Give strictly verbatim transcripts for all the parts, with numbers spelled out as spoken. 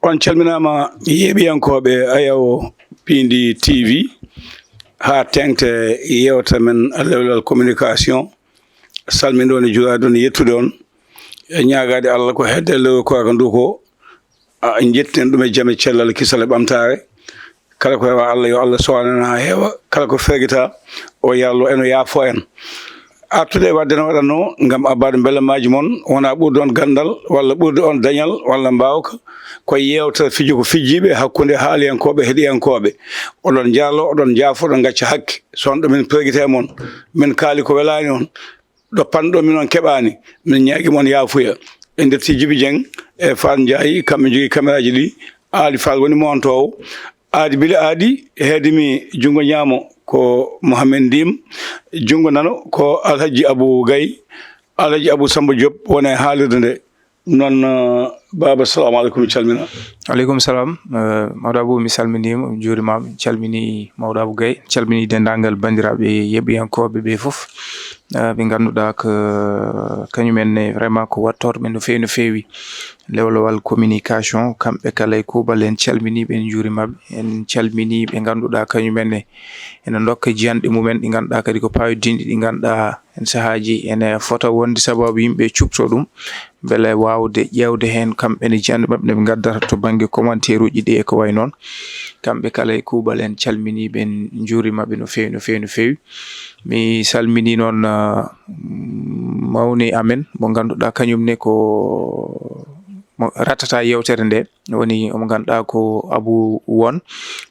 On calminaama, yeeɓiyankooɓe Ayawo Piindi T V, haa teeŋti yeewtere men lewlewal communication. Salminde on e juuraade on e yettude on, e ñaagaade Allah ko hedde lewru koorka ndu ko, a, njettinen ɗum e jam e cellal, kisal e ɓamtaare. Kala ko rewa Allah, yo Allah sowanan haa heewa. Kala ko fergita, o yarlo en, o yaafo en. Artude e waɗde no waɗatnoo ngam abbaade mbelamaaji mon, wonaa ɓurde on ganndal, walla ɓurde on dañal, walla mbaawka, ko yeewtere fijo ko fijjiiɓe hakkunde haaliyankooɓe e heɗiyankooɓe. Oɗon njaarlo, oɗon njaafo, oɗon ngacca hakke. So on ɗo min pergita e mon, min kaali ko welaani on, ɗo panɗo min on keɓaani, min ñaagi mon yaafuya. E ndetti Jibi Jeŋ e Faal Njaay, kamɓe njogii kameraaji ɗi, Aali Faal woni montoowo. Aadi bila aadi, heedimi junngo ñaamo ko Mohamed Ndim, junngo nano ko Alhaji Abu Gay, Alhaji Abu Samba Diop woni e haalirde nde. Noon, eh, Baaba, salamu aleykum, mi calmina. Aleykum salam. Eh, Mawɗo Abu, mi salminiima, mi juuriima, mi calmini Mawɗo Abu Gay, calmini denndaangal banndiraaɓe yeeɓiyankooɓe ɓe fof, eh, ɓe ngannduɗaa ko kañumen ne vraiment ko waɗtorɓe no feewi, no feewi. Lewlewal communication, kamɓe kala e kuuɓal, en calminii ɓe, en njuuriima ɓe, en calminii ɓe ngannduɗaa kañumen ne ene ndokka jiyanɗe mumen ɗi ngannduɗaa kadi ko paawidiiɗe, ɗi ngannduɗaa en sahaaji ene fota wonde sabaabu yimɓe cuɓto ɗum, mbele waawde ƴeewde heen kamɓe ne jiyanɗe maɓɓe ne ɓe ngaddata to bannge commentaire uji ɗi e ko wayi noon. Kamɓe kala e kuuɓal, en calminii ɓe, en njuuriima ɓe no feewi, no feewi, no feewi. Mi salminii noon, ah, mawni amen mo ngannduɗaa kañum ne ko mo rattata yeewtere nde, woni omo ngannduɗaa ko Abu Won,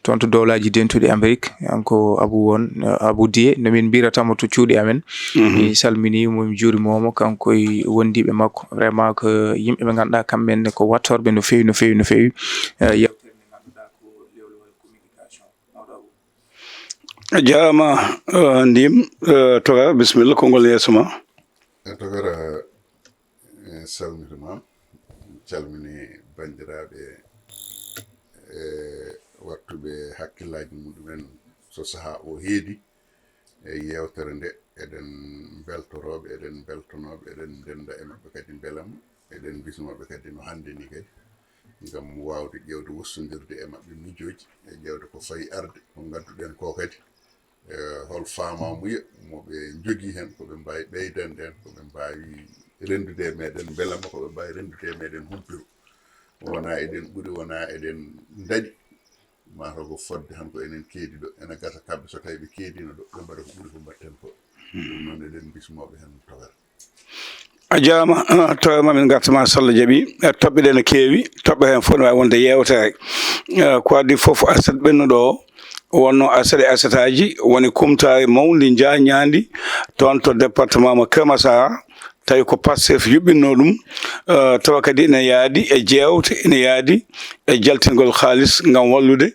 toon to Dowlaaji Dentuɗi Amerik, kanko Abu Won, eh, Abu Diye, no min mbiyratamo to cuuɗi amen. Mhm. Mi salminii mo, mi juuriima mo, kanko e wondiiɓe makko. Vraiment ko yimɓe ɓe ngannduɗaa kamɓe ne ko waɗtorɓe no feewi, no feewi, no feewi. Eh, yeewtere nde ngannduɗaa ko lewlewal communication. Mawɗo Abu. A jaaraama, eh, Ndim, eh, Toga, bisimilla, konngol yeeso ma. Eh, Toga, eh, salmitiima, calmini banndiraaɓe, eh, waɗtuɓe hakkillaaji muɗumen so sahaa o heedi e yeewtere nde. Eɗen mbeltorooɓe, eɗen mbeltonooɓe, eɗen ndennda e maɓɓe kadi mbelamma, eɗen mbismoo ɓe kadi no hannde ni kadi, ngam waawde ƴeewde wostondirde e maɓɓe miijooji e ƴeewde ko fayi arde, ko ngadduɗen ko kadi, e hol faamaamuya mo ɓe njogii heen, ko ɓe mbaawi ɓeydande en, ko ɓe mbaawi renndude e meeɗen mbelamma, ko ɓe mbaawi renndude e meeɗen humpito. Wonaa eɗen ɓuri, wonaa eɗen ndaɗi, mataw ko fodde tan ko enen keedi ɗo, ene gasa kamɓe so tawi ɓe keediino ɗo, ɓe mbaɗa ko ɓuri ko mbaɗten ko. Ɗum noon eɗen mbismoo ɓe heen Toga. A jaaraama, ah, Toga, ma min ngarta ma, so Allah jaɓi. Eh, toɓɓe ɗe no keewi, toɓɓe heen fof no waawi wonde yeewtere. Eh, ko adii fof, aset ɓennuɗo o wonnoo aset e asetaaji, woni kumtaari mawndi njaajnaandi toon to département mo Keur Massar, tawi ko Pastef yuɓɓinnoo ɗum, eh, tawa kadi ina yaadi e jeewte, ina yaadi e jaltingol kaalis ngam wallude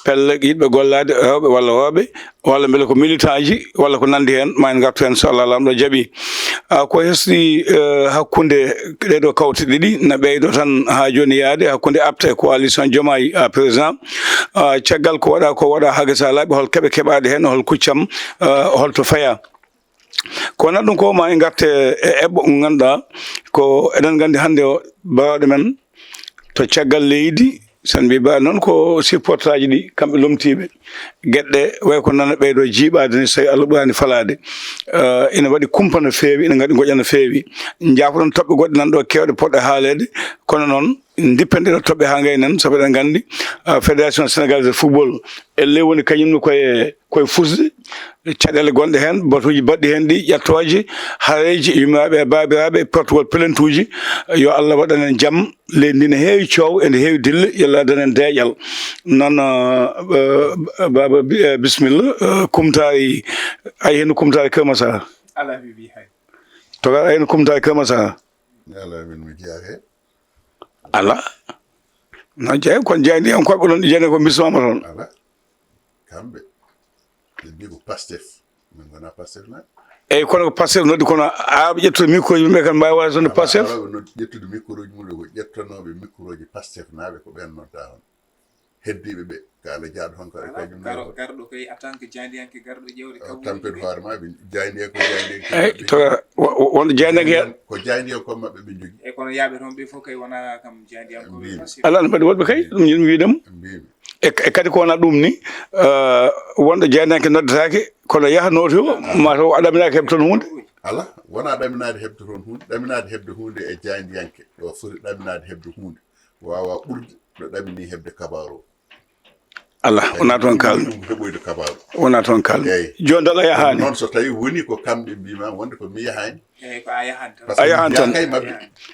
pelle yiɗɓe gollaade, rewɓe walla worɓe, walla mbele ko militant ji, walla ko nanndi heen, ma en ngartu heen so Allah Laamɗo jaɓi. Ah, ko hesɗi, eh, hakkunde ɗee ɗoo kawte ɗiɗi na ɓeydo tan haa jooni yaade hakkunde apta e coalition Diomaye, ah, président. Ah, caggal ko waɗa, ko waɗa haa gasa laaɓi, hol keɓe keɓaaɗe heen, hol kuccam, ah, hol to fayaa. Ko wonata ɗum ko, ma en ngarte e eɓɓo mo ngannduɗaa ko eɗen nganndi hannde o barooɗe men to caggal leydi, so en mbii ba noon ko supportaaji ɗi, kamɓe lomtiiɓe geɗe way ko nana ɓeydo jiiɓaade ni, so tawi Allah ɓuraani falaade. Eh, ina waɗi kumpa no feewi, ina ngaɗi ngoƴa no feewi. Njaafoɗon toɓɓe goɗɗe nan ɗo keewɗe poɗɗe haaleede, kono noon ndippen ɗe ɗo toɓɓe haa ngaynen, sabu eɗen nganndi, ah, Fédération Sénégalaise de Football, elle woni kañum ne koye, koye fusde caɗeele gonɗe heen, batuuji baɗɗi heen ɗi, ƴettooje, hareeji, yummiraaɓe e baabiraaɓe, portugol pelentuuji. Yo Allah waɗan en jam, leydi ndi ne heewi coow, ene heewi dille, yo Allah waɗan en deeƴal. Noon, ah, ah, baaba, bi-, eh, bisimilla, ah, kumtaari, ay heen kumtaari Keur Massar. Alaa, mi wii hay. Toga, ay heen kumtaari Keur Massar. Alaa, min mi jeyaa heen. Alaa. No jeeya, kono jeyndi en koɓe ɗon, jeyndi ko bismama toon. Alaa. Kamɓe. Ɓe mbii ko Pastef. Min ngonaa Pastef na. Eyi, kono ko Pastef noddi, kono aawɓe ƴettude micro ji ɓe kan mbaawi waɗde toon Pastef. Aawɓe noddi ƴettude micro ji mum ko ƴettanooɓe micro ji Pastef naaɓe ko ɓeen noddaa hon. Heddiiɓe ɓe, ko Allah jaaɗo hon ko e kañum. Karo, garɗo koye en tant que jaayndiyanke garɗo ƴeewde kabuuji tampere hoore ma, ɓe jaayndiyanke, ko jaayndiyanke. Eyi, to wo-, wo-, wonde jaayndiyanke. Ko jaayndiyanke ko maɓɓe ɓe njogii. E Kono yaaɓe toon ɓe fof kay wonaa kam jaayndiyankooɓe Pastef. Alaa no mbaɗi woɗɓe kay, ɗum yimɓe wiide mum. E e kadi ko wonaa ɗum ni, eh, wonɗo jaayndiyanke noddetaake, kono yaha nooti o, mataw a ɗaminaaki heɓde toon huunde. Alaa, wonaa ɗaminaade heɓde toon huunde, ɗaminaade heɓde huunde e jaayndiyanke ɗo foti ɗaminaade heɓde huunde, waawaa ɓurde ɗo ɗaminii heɓde kabaaru o. Alaa, wonaa toon kaalmi. Ɗum heɓoyde kabaaru. Wonaa toon kaalmi. Eey. Jooni dal a yahaani. Noon so tawii woni ko kamɓe mbiima wonde ko mi yahaani. Eey, ko a yahan tan. Parce que a yahan mi tan. Jeyaa kay maɓɓe.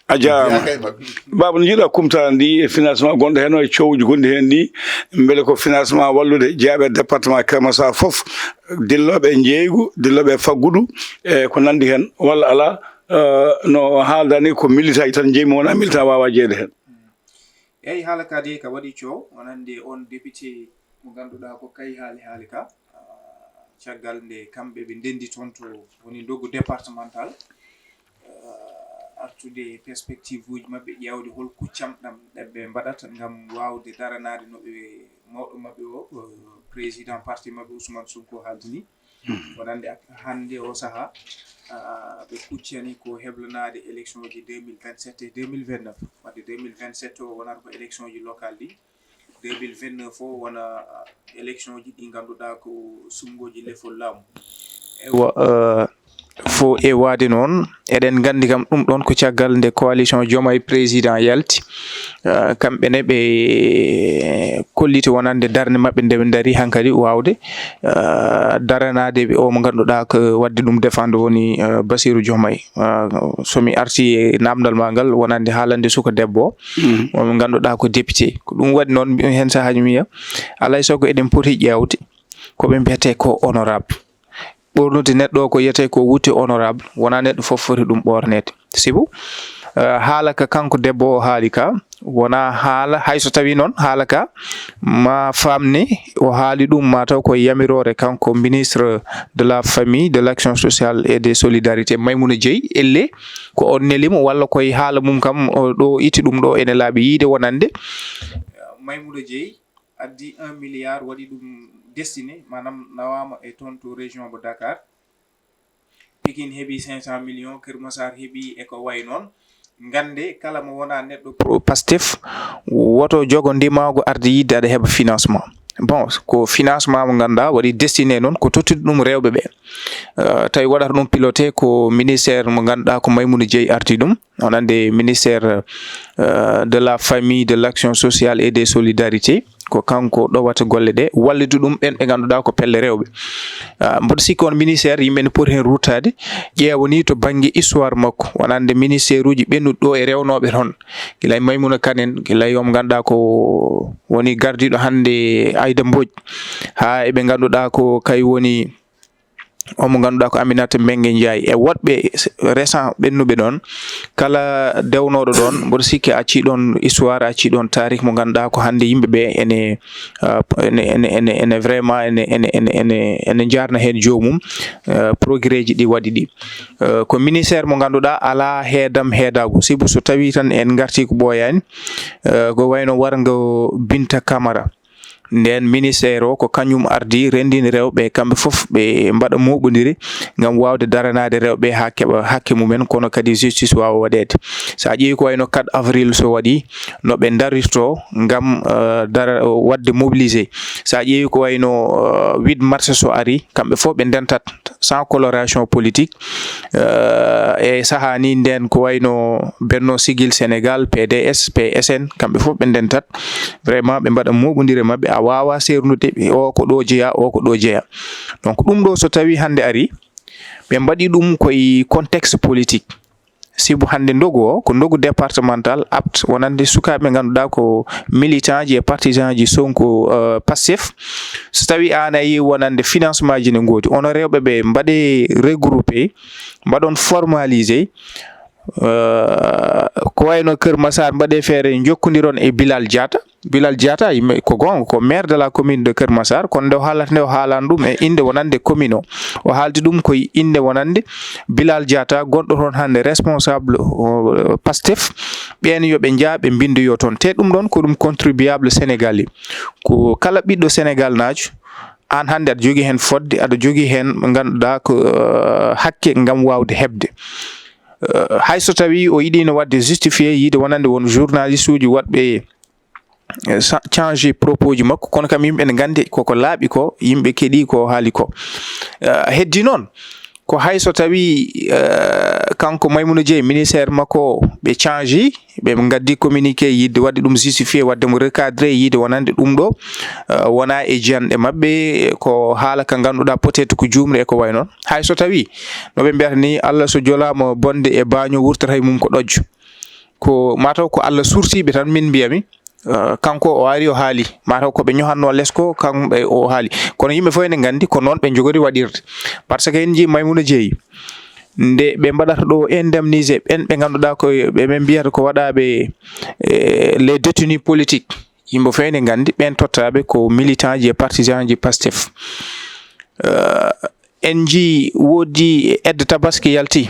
A jaaraama. Mi jeyaa kay maɓɓe. Baaba, no njiɗ-ɗaa kumtaali ndi e financement gonɗo heen o e cowji gonɗi heen ɗi, mbele ko financement wallude jeeyaɓe département Keur Massar fof, dillooɓe e njeeygu, dillooɓe e faggudu, e ko nanndi heen, walla alaa, eh, no haaldaa ni ko militant ji tan njeyi, mo wonaa militant waawaa jeyeede heen? Eey, haala ka de ka waɗi coow, wonande on député mo ngannduɗaa ko Kayhali haali ka, ah, caggal nde kamɓe ɓe ndenndi toon to woni ndogu départemental, ah, artude perspective uji maɓɓe, ƴeewde hol kuccam ɗam ɗe ɓe mbaɗata ngam waawde daranaade no ɓe mawɗo maɓɓe o, eh, président parti maɓɓe Ousmane Sonko haaldi ni. Wonande ak-, hannde o sahaa, ah, ɓe kuccani ko heblanaade élection ji deux mille vingt-sept e deux mille vingt-neuf. Wadde deux mille vingt-sept o wonata ko élection ji locale ɗi. Deux mille vingt-neuf o wona, ah, élection ji ɗi ngannduɗaa ko suɓngooji lefol laamu. Ewa, eh, fo e waade noon, eɗen nganndi kam ɗum ɗoon ko caggal nde coalition Diomaye Président yalti. Ah, kamɓe ne ɓe kolliti wonande darnde maɓɓe nde ɓe ndari hankadi waawde, ah, daranaade ɓe o mo ngannduɗaa ko waɗde ɗum défendre woni, ah, Bassirou Diomaye. Ah, so mi arti e naamndal maa ngal wonande haalande suka debbo o, mo ngannduɗaa ko député. Ko ɗum waɗi noon mbiɗen heen sahaaji mi wiya, alaa e sago eɗen poti ƴeewde ko ɓe mbiyetee ko honorable. Ɓoornude neɗɗo o ko wiyetee ko wutte honorable, wonaa neɗɗo fof foti ɗum ɓoorneede. Sibu, eh, haala ka kanko debbo o haali ka, wonaa haala, hay so tawii noon haala ka, ma faam ni o haali ɗum, ma taw ko yamiroore kanko ministre de la famille, de l'action sociale et des solidarités, Maimouna Dièye, elle ko on neli mo, walla koye haala mum kam, o ɗo itti ɗum ɗo ene laaɓi yiyde wonande. Maimouna Dièye addi un milliard, waɗi ɗum destiné, maanaam nawaama e toon to région mo Dakar. Pikine heɓi cinq cent millions, Keur Massar heɓi e ko wayi noon. Ngannde kala mo wonaa neɗɗo pro Pastef, woto jogo ndimaagu arde yidde aɗa heɓa financement. Bon, ko financement mo ngannduɗaa waɗi destiné noon ko tottude ɗum rewɓe ɓe. Eh, tawi waɗata ɗum piloté ko ministère mo ngannduɗaa ko Maimouna Dièye ardi ɗum. On andi ministère, eh, de la famille, de l'action sociale et des solidarités. Ko kanko ɗowata golle ɗe, wallude ɗum ɓen ɓe ngannduɗaa ko pelle rewɓe. Ah, mboɗo sikki on ministère, yimɓe ne poti heen ruttaade, ƴeewa ni to bannge histoire makko, wonande ministère uji ɓennuɗi ɗo e rewnooɓe toon. Gila e Maimouna Kane en, gila e on mo ngannduɗaa ko woni gardiiɗo hannde Aïda Mbodj, haa e ɓe ngannduɗaa ko kay woni on mo ngannduɗaa ko Aminata Mbengue Ndiaye e woɗɓe récent ɓennuɓe ɗoon, kala dewnooɗo ɗoon, mboɗo sikki a accii ɗoon histoire, a accii ɗoon taarih mo ngannduɗaa ko hannde yimɓe ɓe ene, ah, ene, ene, ene, ene vraiment ene, ene, ene, ene, ene njaarna heen joomum, ah, progrès ji ɗi waɗi ɗi. Ah, ko ministère mo ngannduɗaa alaa heedam heedaagu, sibu so tawii tan en ngartii ko ɓooyaani, ah, ko wayno warngo Binta Camara. Ndeen ministère o ko kañum ardii renndini rewɓe, kamɓe fof ɓe mbaɗa mooɓondire ngam waawde daranaade rewɓe haa keɓa hakke mumen, kono kadi justice waawa waɗeede. So a ƴeewi ko wayno quatre avril so waɗi, no ɓe ndarirtoo ngam, eh, dara-, waɗde mobilisé. So a ƴeewi ko wayno, eh, huit mars so ari, kamɓe fof ɓe ndentat sans coloration politique. Eh, e sahaa ni ndeen ko wayno Benno Siggil Sénégal, P D S, P S N, kamɓe fof ɓe ndentat. Vraiment, ɓe mbaɗa mooɓondire maɓɓe, a waawaa seerndude ɓe, o ko ɗo jeyaa, o ko ɗo jeyaa. Donc, ɗum ɗo so tawii hannde ari, ɓe mbaɗi ɗum koye contexte politique. Sibu hannde ndogu o, ko ndogu départemental apte, wonande sukaaɓe ngannduɗaa ko militant ji e partisan ji Sonko, euh, Pastef. So tawii aan a yii wonande financement ji ne ngoodi, onon rewɓe ɓe mbaɗe regroupé, mbaɗon formalisé, euh, ko wayno Keur Massar, mbaɗe feere njokkondiron e Bilal Diatta. Bilal Diatta, yimɓe, ko goonga, ko maire de la commune de Keur Massar, kono nde o haalata nde, o haalaani ɗum e innde wonande commune o. O haaldi ɗum ko e innde wonande Bilal Diatta, gonɗo toon hannde responsable, o, Pastef. Ɓeen yo ɓe njah, ɓe mbinndoyoo toon. Te ɗum ɗoon ko ɗum contribuable sénégalais. Ko kala ɓiɗɗo Sénégal naajo, aan hannde aɗa jogii heen fotde, aɗa jogii heen ngannduɗaa ko, eh, hakke ngam waawde heɓde. Eh, hay so tawii o yiɗiino waɗde justifié yiide wonande won journaliste uji waɗɓe, eh, sa- changé propos ji makko, kono kam yimɓe ne nganndi koko laaɓi ko, yimɓe keɗii ko haali ko. Eh, heddi noon, ko hay so tawii, eh, kanko Maimouna Dieye, ministère makko o, ɓe changé, ɓe ngaddi communiqué yiɗde waɗde ɗum justifié, waɗde mo recadré yiide wonande ɗum ɗo, eh, wona e jiyanɗe maɓɓe, ko haala ka ngannduɗaa peut-être ko juumre e ko wayi noon. Hay so tawii, no ɓe mbiyata ni, Allah so jolaama bonde e baaño, wurtata e mum ko ɗojjo. Ko mataw ko Allah sursiiɓe tan min mbiyami, eh, kanko o ari o haali. Mataw ko ɓe ñohanno les ko, kamɓe o haali. Kono yimɓe fof ene nganndi ko noon ɓe njogori waɗirde. Par ce que en njii Maimouna Dieye, nde ɓe mbaɗata ɗo indemnisé ɓen ɓe ngannduɗaa ko ɓe, ɓe mbiyata ko waɗaaɓe, eh, les détenus politiques. Yimɓe fof ene nganndi ɓen tottaaɓe ko militant ji e partisan ji Pastef. Eh, en njii woodi aide tabaski yalti,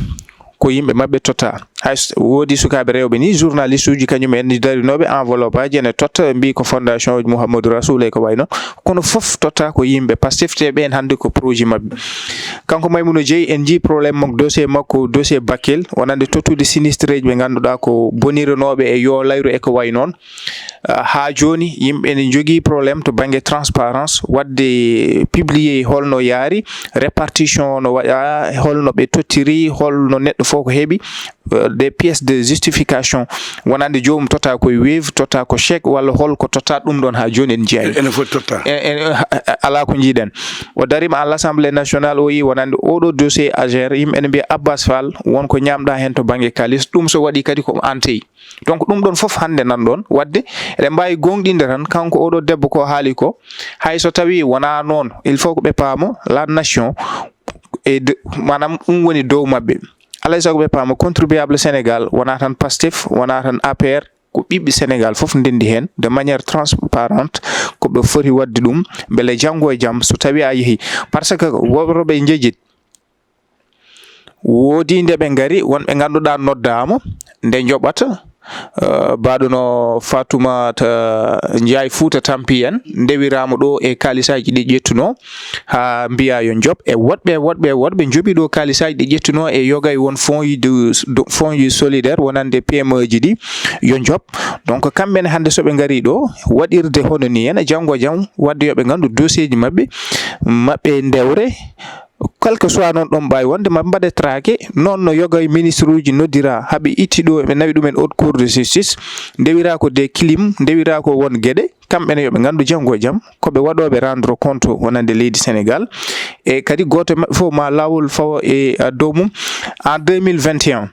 ko yimɓe maɓɓe totta. Hay s- woodi sukaaɓe rewɓe ni, journaliste uji kañum en darinooɓe enveloppe aji ene totta, mbi ko fondation uji Mouhamadou Rasoul e ko wayi noon. Kono fof totta ko yimɓe Pastef te ɓen hannde ko projet maɓɓe. Kanko Maimouna Dieye, en njii problème makko, dossier makko, dossier Bakel, wonande tottude sinistré ji ɓe ngannduɗaa ko boniranooɓe e yo layru e ko wayi noon. Ah, haa jooni, yimɓe ne njogii problème to bannge transparence, waɗde publier holno yaari, répartition no waɗa, holno ɓe tottiri, holno neɗɗo fof ko heɓi, eh, des pièces de justification, wonande joomum totta koye Wave, totta ko chèque, walla hol ko totta, ɗum ɗon haa jooni en njiyaani. Ene foti totta. E- e- ha- ha- alaa ko njiiɗen. O darima à l'Assemblée nationale, o yi wonande oɗo dossier Azer, yimɓe ne mbiya Abbas Fall, won ko ñaamɗa heen to bannge kaalis, ɗum so waɗi kadi ko an teyi. Donc ɗum ɗon fof hannde nan ɗon waɗde eɗen mbaawi goongɗinde tan kanko oɗo debbo ko haali ko, hay so tawii wonaa noon, il faut ko ɓe paamo la nation e de- maanaam ɗum woni dow maɓɓe. Alaa e sago ɓe paama contribuable Sénégal wonaa tan Pastef, wonaa tan A P R, ko ɓiɓɓe Sénégal fof ndenndi heen de manière transparente, ko ɓe foti waɗde ɗum mbele janngo e jam so tawii a yehii. Par ce que worɓe njejit woodi nde ɓe ngari, won ɓe ngannduɗaa noddaama nde njoɓata, eh, mbaɗuno Fatoumata Ndiaye Fouta Tampi en, ndewiraama ɗo e kaalisaaji ɗi ƴettuno haa mbiya yo njoɓ. E woɗɓe, woɗɓe, woɗɓe njoɓi ɗo kaalisaaji ɗi ƴettuno e yoga e won fonds de, fonds solidaire wonande P M E ji ɗi yo njoɓ. Donc kamɓe ne hannde so ɓe ngari ɗo waɗirde hono ni en, janngo jam waɗde yo ɓe nganndu dossier ji maɓɓe, maɓɓe ndewre, quel que soit noon ɗon mbaawi wonde, ma mbaɗe traqué, noon no yoga e ministre uji noddira, haɓe itti ɗo, ɓe nawi ɗumen haute cour de justice, ndewira ko des clim, ndewira ko won geɗe, kamɓe ne yo ɓe nganndu janngo e jam, ko ɓe waɗooɓe rendre compte wonande leydi Sénégal, e kadi gooto e maɓɓe fof ma laawol fawa e, a, dow mum. En deux mille vingt et un,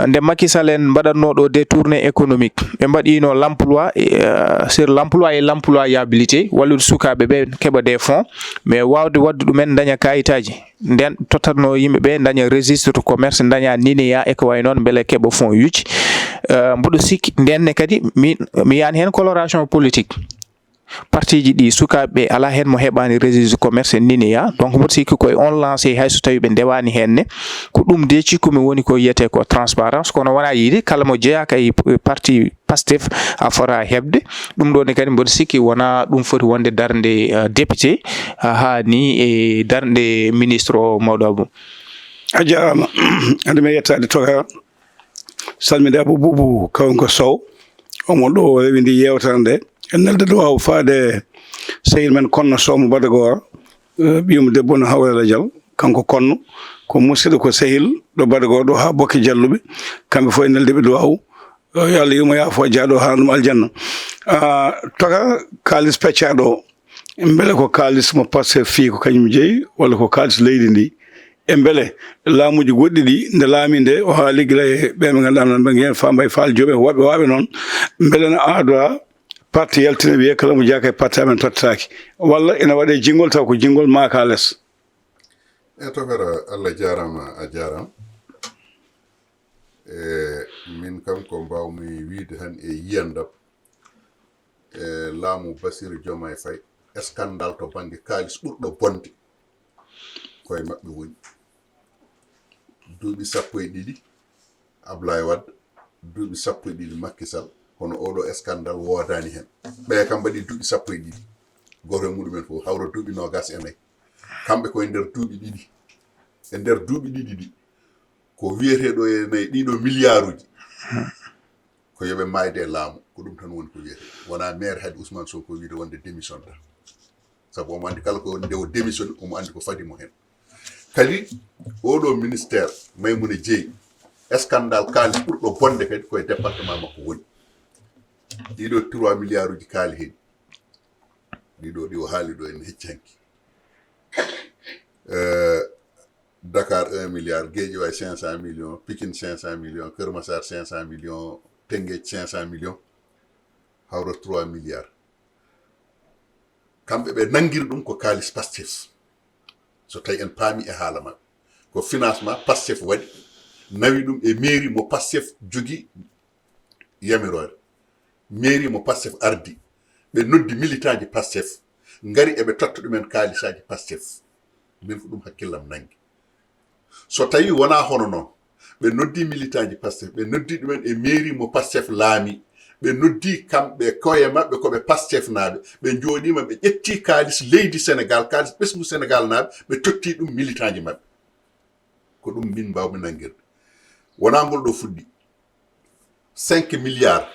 nde Macky Sall en mbaɗatnoo ɗo détourné économique, ɓe mbaɗiino l'emploi, euh, sur l'emploi et l'employabilité, wallude sukaaɓe ɓe keɓa des fonds, mais waawde waɗde ɗumen daña kayitaaji. Nden tottatnoo yimɓe ɓe daña registre de commerce, daña NINEA e ko wayi noon, mbele keɓa fonds uji. Euh, mboɗo sikki nden ne kadi mi, mi yaani heen coloration politique. Parti ji ɗi sukaaɓe ɓe alaa heen mo heɓaani registre de commerce e NINEA. Donc mboɗo sikki koye on lancé hay so tawii ɓe ndewaani heen ne. Ko ɗum de cikkumi woni ko wiyetee ko transparence, kono wonaa yiide kala mo jeyaaka e parti Pastef a fota heɓde. Ɗum ɗo ne kadi mboɗo sikki wonaa ɗum foti wonde darnde, eh, député, ah, haa ni e darnde ministre o mawɗo Abou. A jaaraama. Hade mi yettaade toga, salminde Abou Boubou Kawnko Sow, omo ɗo rewindi yeewtere nde. En nelda duwaaw faade sehil men Konno Sow mo Badagoro, eh, ɓiyum debbo no Hawre Ladial, kanko Konno, ko musidɗo ko sehil ɗo Badagoro ɗo haa Bokke Jalluɓe, kamɓe fof en neldi ɓe duwaaw. Yo Allah yurmo yaafo jaaɗo haa ɗum aljanna. Ah, toga kaalis peccaaɗo o, mbele ko kaalis mo Pastef fii ko kañum jeyi, walla ko kaalis leydi ndi? E mbele laamuuji goɗɗi ɗi, nde laami nde, o haali gila e ɓe ɓe ngannduɗaa nan ɓe ngeen Fa Mbay Faal Joob en, woɓɓe waaɓe noon, mbele no aada parti yaltina wiyee kala mo jeyaaka e parti amen tottataake, walla ina waɗee jinngol taw ko jinngol maaka les? E tokara, Allah jaaraama, a jaaraama. E min kam ko mbaawmi wiyde tan e yiyandam, e laamu Bassirou Diomaye Faye, scandale to bannge kaalis ɓurɗo bonde koye maɓɓe woni. Duuɓi sappo e ɗiɗi Ablaye Wade, duuɓi sappo e ɗiɗi Macky Sall, kono oɗo scandale woodaani heen. Ɓeya kam mbaɗi duuɓi sappo e ɗiɗi, gooto e muɗumen fof hawra duuɓi noogas e nayi. Kamɓe koye nder duuɓi ɗiɗi, e nder duuɓi ɗiɗi ɗi, Ko wiyetee ɗo e nayi ɗiɗo miliyaaruuji, ko yo ɓe maayde e laamu, ko ɗum tan woni ko wiyetee. Wonaa maire hade Ousmane Sonko wiide wonde démission ta. Sabu omo anndi kala ko nde o démission, omo anndi ko fadi mo heen. Kadi oɗo ministère, Maimouna Dièye, scandale kaalis ɓurɗo bonde kadi koye département makko woni. Ɗiɗo trois milliards uji kaali heen. Ɗiɗo ɗi o haali ɗo en hecci hanki. Eh, Dakar un milliard, Guédiawaye cinq cent millions, Pikine cinq cent millions, Keur Massar cinq cent millions, Tëngéej cinq cent millions, hawra trois milliards. Kamɓe ɓe nanngiri ɗum ko kaalis Pastef. So tawi en paami e haala maɓɓe, ko financement Pastef waɗi, nawi ɗum e mairie mo Pastef jogi yamiroore. Mairie mo Pastef ardi, ɓe noddi militant ji Pastef, ngari eɓe totta ɗumen kaalisaaji Pastef. Min ko ɗum hakkillam nanngi. So tawi wonaa hono noon, ɓe noddi militant ji Pastef, ɓe noddi ɗumen e mairie mo Pastef laami, ɓe noddi kamɓe koye maɓɓe ko ɓe Pastef naaɓe, ɓe njooɗiima, ɓe ƴetti kaalis leydi Sénégal, kaalis ɓesngu Sénégal naaɓe, ɓe totti ɗum militant ji maɓɓe. Ko ɗum min mbaawmi nanngirde. Wonaa ngol ɗo fuɗɗi. Cinq milliards.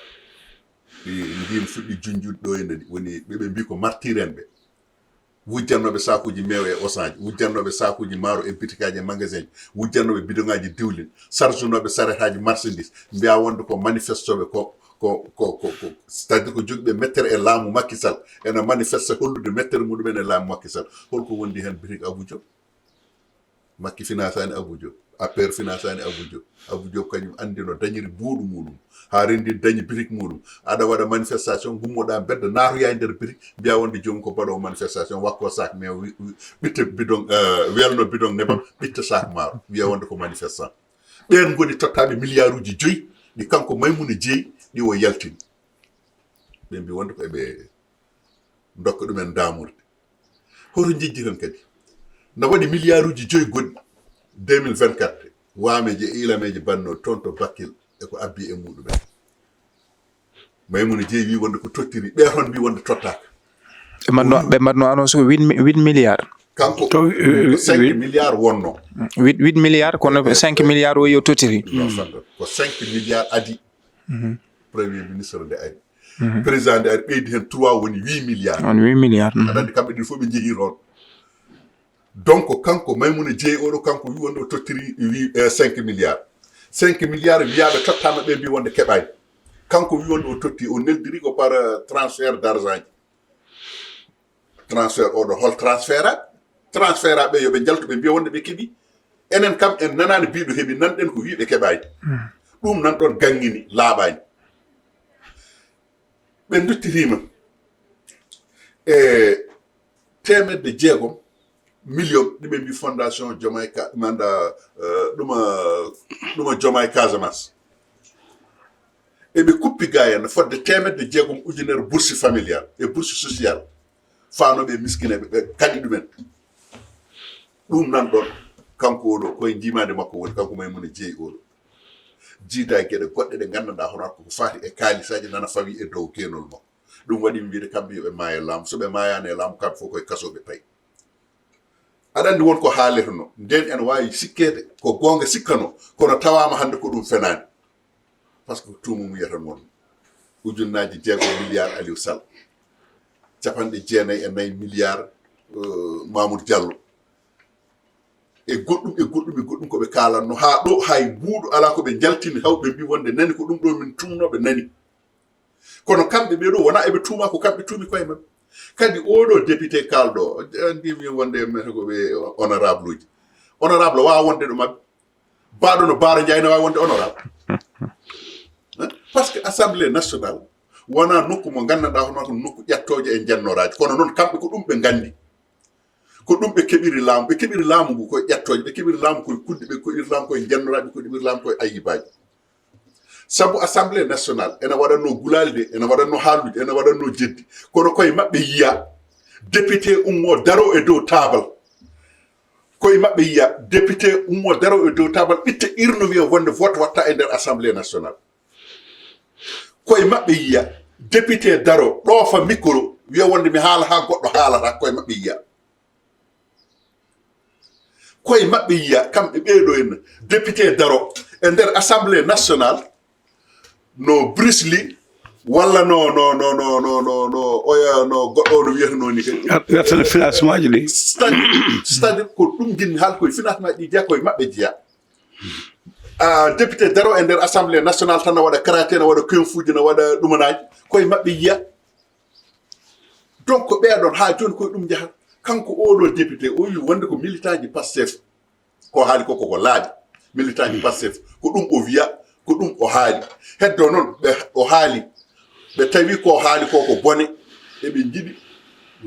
Ɗi, ɗi mbimi fuɗɗi junnjude ɗo e nani. Woni ɓe, ɓe mbi ko martir en ɓe. Wujjannooɓe saakuuji meew e osaji, wujjannooɓe saakuuji maaro e bitikaaji e magasin ji, wujjannooɓe bidoŋaaji diwlin, sarjunooɓe saretaaji marchandise, mbiya wonde ko manifestooɓe ko, ko, ko, ko, ko, c'est-à-dire ko jogiiɓe mettere e laamu Macky Sall, ena manifeste hollude mettere muɗumen e laamu Macky Sall. Holko wondi heen bitik Abou Diop? Macky finasaani Abou Diop, A P R finasaani Abou Diop. Abou Diop kañum anndi no dañiri mbuuɗu muɗum, haa renndi dañi bitik muɗum. Aɗa waɗa manifestation, ngummoɗaa mbedda, naatoyaa e nder bitik, mbiya wonde joomum ko mbaɗoowo manifestation, wakko sac, mais wi-, wi-, ɓitte bidon, eh, welno bidon nebam, ɓitta sac maaro, wiya wonde ko manifestant. Ɓeen ngoni tottaaɓe milliards uji joyi, ɗi kanko Maimouna Dièye, ɗi o yaltini. Ɓe mbi wonde ko eɓe ndokka ɗumen daamurde. Hoto njejji tan kadi. Na waɗi milliards uji joyi goɗɗi. Deux mille vingt-quatre, waameeje e ilameeje banno toon to Bakkil e ko abbi e muɗumen. Maimouna Dièye wi wonde ko tottiri, ɓe toon mbi wonde tottaaka. Ɓe mbaɗno, ɓe mbaɗno annonce ko huit mi-, huit milliards. Kanko, to, eh, ko cinq milliards wonno. Huit, huit milliards, kono cinq milliards o yo tottiri. Non, fadde ko cinq milliards adi. Mhm. Premier ministre nde ari. Mhm. Président nde ari ɓeydi heen trois, woni huit milliards. Woni huit milliards, mhm. Aɗa anndi kamɓe ɗiɗi fof ɓe njehi toon. Donc, kanko Maimouna Dièye oɗo, kanko wi wonde o tottiri, wi, eh, cinq milliards. Cinq milliards wiyaaɓe tottaama, ɓe mbi wonde keɓaani. Kanko wi wonde o totti, o neldiri ko par, eh, transfert d'argent ji. Transfert oɗo, hol transfert a? Transfert a ɓe yo ɓe njaltu, ɓe mbiya wonde ɓe keɓi. Enen kam en nanaani biɗo heɓi, nanɗen ko wi ɓe keɓaani. Hmm. Ɗum nan ɗon ganngini, laaɓaani. Ɓe nduttiriima e teemedde jeegom million ɗi ɓe mbi fondation Diomaye Ka-, manda, eh, ɗuma, ɗuma Diomaye Casamance. Eɓe kuppi gaayana fodde teemedde jeegom ujunere bourse familiale e bourse sociale. Faanooɓe e miskineeɓe, ɓe kaɗi ɗumen. Ɗum nan ɗon, kanko oɗo, koye njiimaande makko woni, kanko Maimouna Dièye oɗo. Jiida e geɗe goɗɗe ɗe nganndanɗaa hono ko faati e kaalisaaji nana fawi e dow keenol makko. Ɗum waɗi mi wiide kamɓe yo ɓe maayo e laamu. So ɓe maayaani e laamu, kamɓe fof koye kasoo ɓe payi. Aɗa anndi won ko haalirno. Nden ene waawi sikkeede ko goonga sikkanoo, kono tawaama hannde ko ɗum fenaani. Par ce que tuuma mum yiyata noon. Ujunnaaji jeegom milliards Aliou Sall. Capanɗe jeenayi e nayi milliards, euh, Mamour Diallo. E goɗɗum, e goɗɗum, e goɗɗum ko ɓe kaalanno. Haa ɗo hay mbuuɗu alaa ko ɓe njaltini, haw ɓe mbi wonde nani ko ɗum ɗo min tumno ɓe nani. Kono kamɓe ɓee ɗo wonaa eɓe tuuma ko kamɓe tuumi koye maɓɓe. Kadi oɗo député kaalɗo, anndi mi wonde mete ko ɓe honorable uji. Honorable waawa wonde ɗo maɓɓe. Baaɗo no Baara Njaay ne waawi wonde honorable. Hein? Par ce que Assemblée nationale wonaa nokku mo nganndanɗaa hono ko nokku ƴettooje e njennoraaji. Kono noon kamɓe ko ɗum ɓe nganndi. Ko ɗum ɓe keɓiri laamu. Ɓe keɓiri laamu ngu koye ƴettooje. Ɓe keɓiri laamu koye kudde. Ɓe keɓiri laamu koye njennoraaji. Ɓe keɓiri laamu koye ayibaaji. Sabu Assemblée nationale ene waɗatnoo gulaali de, ene waɗatnoo haaldude, ene waɗatnoo jeddi. Kono koye maɓɓe yiya député ummoo daroo e dow taabal. Koye maɓɓe yiya député ummoo daroo e dow taabal, ɓitta urne wiya wonde vote watta e nder Assemblée nationale. Koye maɓɓe yiya député daroo, ɗoofa micro, wiya wonde mi haala haa goɗɗo haalata, koye maɓɓe yiya. Koye maɓɓe yiya, kamɓe ɓeeɗo en, député daro e nder Assemblée nationale, no Bruce Lee, walla no, no, no, no, no, no, no, oya, no goɗɗo o no wiyata noon ni kadi. Wertana financement ji ɗi. C'est-à-dire, c'est-à-dire ko ɗum jinmi haal koye financement ɗi jeya koye maɓɓe jeya. Ah, député daro e nder Assemblée nationale tan no waɗa karaté, no waɗa kung fu ji, no waɗa ɗumanaaji, koye maɓɓe yiya. Donc, ko ɓeeɗon haa jooni koye ɗum njaha. Kanko oɗo député, o wi wonde ko militant ji Pastef. Ko haali ko, ko, ko laaɓi. Militant ji Pastef, ko ɗum o wiya, ko ɗum o haali. Heddo noon, ɓe o haali, ɓe tawi ko haali ko, ko bone, eɓe njiɗi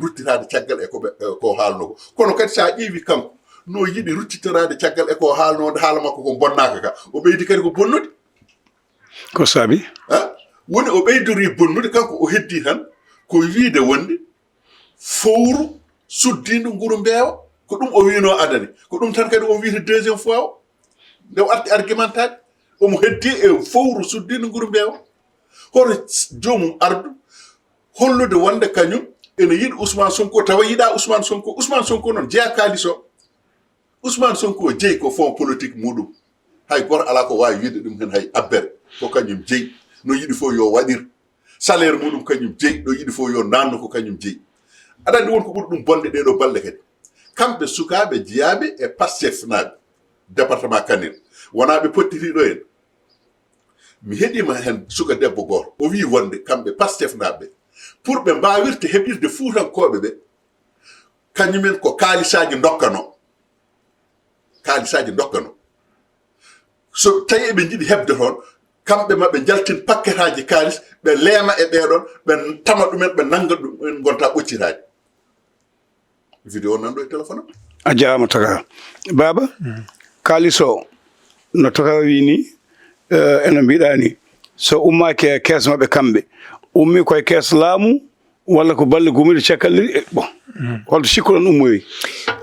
ruttitaade caggal e ko ɓe, e ko haalno ko. Kono kadi, so a ƴeewi kanko, no yiɗi ruttitoraade caggal e ko haalno, nde haala makko ko bonnaaka ka. O ɓeydi kadi ko bonnude. Ko saabi? Ha? Woni o ɓeydori bonnude, kanko o heddi tan ko wiide wonde fowru suddiindu nguru mbeewa. Ko ɗum o wiino adani. Ko ɗum tan kadi o wiyata deuxième fois o. Nde o arti argumentaade, omo heddi e fowru suddiindu nguru mbeewa. Hoto joomum ardu hollude wonde kañum ene yiɗi Ousmane Sonko, tawa yiɗa Ousmane Sonko. Ousmane Sonko noon jeya kaalis o. Ousmane Sonko jeyi ko fonds politique muɗum. Hay goto ala ko wawi wiide ɗum hen hay abbere. Ko kañum jeyi. No yiɗi fof yo waɗir. Salaire muɗum kañum jeyi. No yiɗi fof yo nanno ko kañum jeyi. Aɗa andi won ko ɓuri ɗum bonde ɗeɗo balɗe kadi. Kamɓe sukaɓe jeyaɓe e Pastef naɓe département Kanel, wona ɓe pottiti ɗo en. Mi heɗima hen suka debbo goto. O wi wonde kamɓe Pastef naɓe, pour ɓe mbawirta heɓirde Fuutankoɓe ɓe, kañumen ko kaalisaji dokkano. Kaalisaji dokkano. So tawi eɓe njiɗi heɓde toon, kamɓe ma ɓe njaltin pakketaaji kaalis, ɓe leema e ɓeeɗon, ɓe tama ɗumen, ɓe nannga ɗumen, gonta ɓoccitaaji. Vidéo nan ɗo e téléphone am. A jaaraama, Taga. Baaba, kaalis o, no Taga wi ni, eh, eno mbiɗa ni, so ummaaki e kees maɓɓe kamɓe, ummi koye kees laamu, walla ko balle gumuɗe cakkalɗe, eh, bon. Holto cikkuɗon ummoyi?